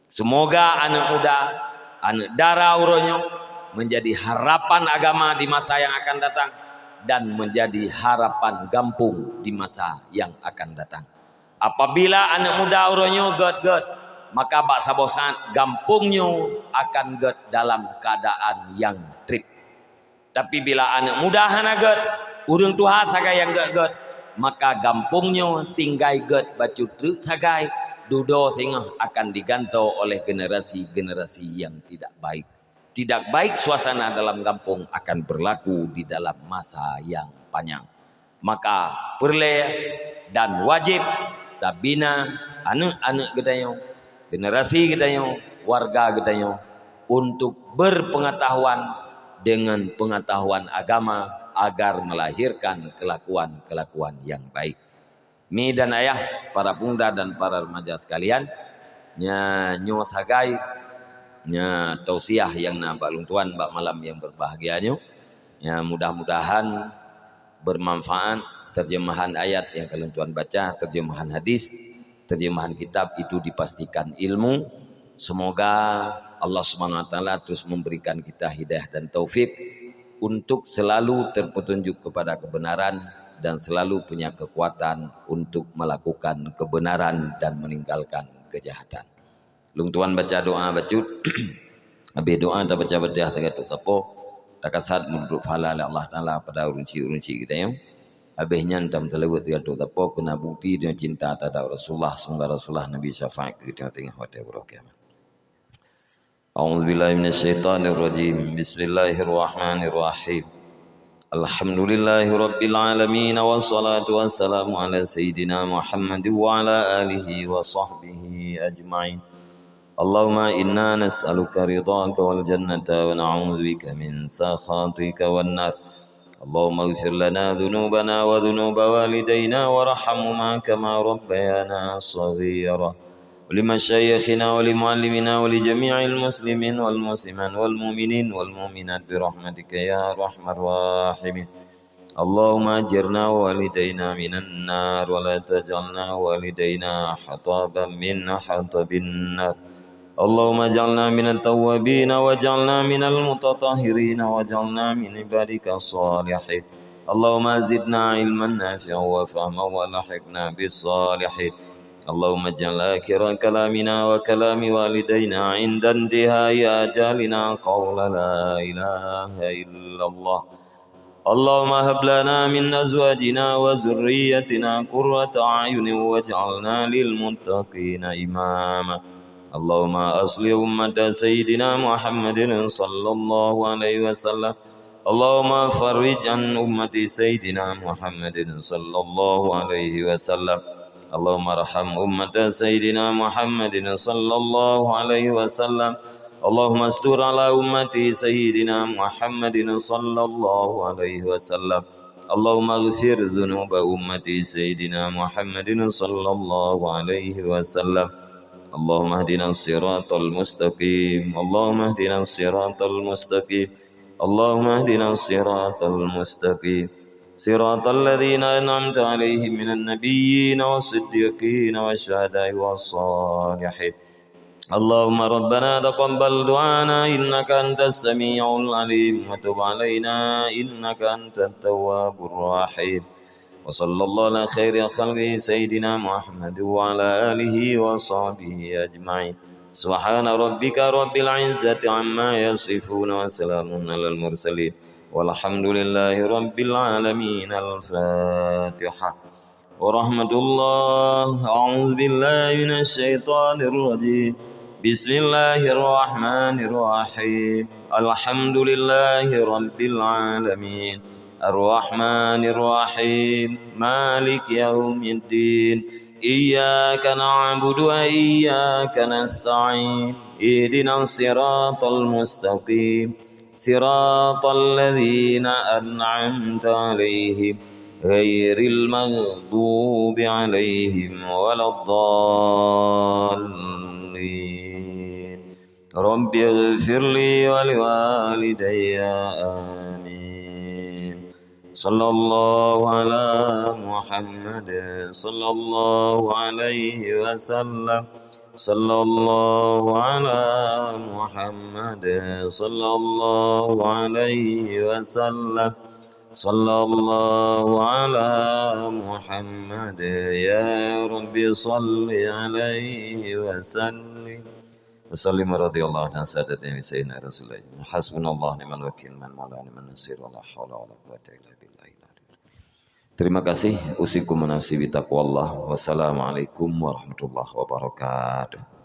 Semoga aneuk muda, aneuk dara uroe nyoe menjadi harapan agama di masa yang akan datang dan menjadi harapan gampông di masa yang akan datang. Apabila aneuk muda uroe nyoe gét-gét, maka bak saboh saát gampông nyoe akan gét dalam keuadaan nyang treb. Tapi bila aneuk muda hana gét, ureuëng tuha sagai nyang gét-gét, maka gampông nyoe tinggai gét bacut treuk sagai, dudoe singoh akan digantoe oleh generasi-generasi nyang tidak baik. Tidak baik suasana dalam gampông akan berlaku di dalam masa nyang panyang. Maka peureulée dan wajéb tabina aneuk-aneuk geutanyoe, generasi geutanyoe, warga geutanyoe untuk berpengetahuan dengan pengetahuan agama agar melahirkan kelakuan-kelakuan yang baik. Mi dan ayah, para pemuda dan para remaja sekalian, nya nyoe sagai, nya tausiah nyang na bak lôn tuan bak malam nyang berbahagia nyoe. Nya mudah-mudahan bermanfaat terjemahan ayat nyang ka lôn tuan baca, terjemahan hadis, terjemahan kitab itu dipastikan ilmu. Semoga Allah Subhanahu wa Taala terus memberikan kita hidayah dan taufik untuk selalu terpetunjuk kepada kebenaran dan selalu punya kekuatan untuk melakukan kebenaran dan meninggalkan kejahatan. Lôn tuan baca doa bacut. Habéh doa tabaca Fatihah sigoe teuk tapo, takasat meunurot pahala lé Allah Taala pada ureuëng syik-ureuëng syik geutanyoe. Habéh nyan tameuseulaweuet sigoe teuk tapo keu na bukti deungon cinta teuhadap Rasulullah, semoga Rasulullah Nabi syafaat keu geutanyoe teungoh watée uroe kiamat. أعوذ بالله من الشيطان الرجيم. بسم الله الرحمن الرحيم. الحمد لله رب العالمين، والصلاة والسلام على سيدنا محمد وعلى آله وصحبه أجمعين. اللهم إنا نسألك رضاك والجنة ونعوذ بك من سخطك والنار. اللهم اغفر لنا ذنوبنا وذنوب والدينا وارحمهما كما ربيانا صغيرا. ولمشايخنا ولمعلمينا ولجميع المسلمين والمسلمات والمؤمنين والمؤمنات برحمتك يا أرحم الراحمين. اللهم أجرنا ووالدينا من النار ولا تجعلنا ووالدينا حطبا من حطب النار. اللهم اجعلنا من التوابين واجعلنا من المتطهرين واجعلنا من عبادك الصالحين. اللهم زدنا علما نافعا وفهما وألحقنا بالصالحين. اللهم اجعل آخر كلامنا وكلام والدينا عند انتهاء آجالنا قول لا إله إلا الله. اللهم هب لنا من أزواجنا وذريتنا قرة أعين واجعلنا للمتقين إماما. اللهم أصلح أمة سيدنا محمد صلى الله عليه وسلم. اللهم فرج عن أمة سيدنا محمد صلى الله عليه وسلم. اللهم ارحم أمة سيدنا محمد صلى الله عليه وسلم. اللهم استر على أمة سيدنا محمد صلى الله عليه وسلم. اللهم اغفر ذنوب أمة سيدنا محمد صلى الله عليه وسلم. اللهم اهدنا الصراط المستقيم. اللهم اهدنا الصراط المستقيم. اللهم اهدنا الصراط المستقيم. صراط الذين أنعمت عليهم من النبيين والصديقين والشهداء والصالحين. اللهم ربنا تقبل دعانا إنك أنت السميع العليم وتب علينا إنك أنت التواب الرحيم. وصلى الله على خير خلقه سيدنا محمد وعلى آله وصحبه أجمعين. سبحان ربك رب العزة عما يصفون وسلام على المرسلين والحمد لله رب العالمين. الفاتحة. ورحمة الله. أعوذ بالله من الشيطان الرجيم. بسم الله الرحمن الرحيم. الحمد لله رب العالمين. الرحمن الرحيم. مالك يوم الدين. إياك نعبد وإياك نستعين. اهدنا الصراط المستقيم. صراط الذين أنعمت عليهم غير المغضوب عليهم ولا الضالين. رب اغفر لي ولوالدي. آمين. صلى الله على محمد، صلى الله عليه وسلم، صلى الله على محمد، صلى الله عليه وسلم، صلى الله على محمد. يا رب صل عليه وسلم. وسلم رضي الله عن سادتنا سيدنا رسول الله. حسبنا الله ونعم الوكيل، نعم المولى ونعم النصير، ولا حول ولا قوة إلا بالله العلي العظيم. Terima kasih. Usikum wa nafsi bitaqwallah. Wassalamualaikum warahmatullahi wabarakatuh.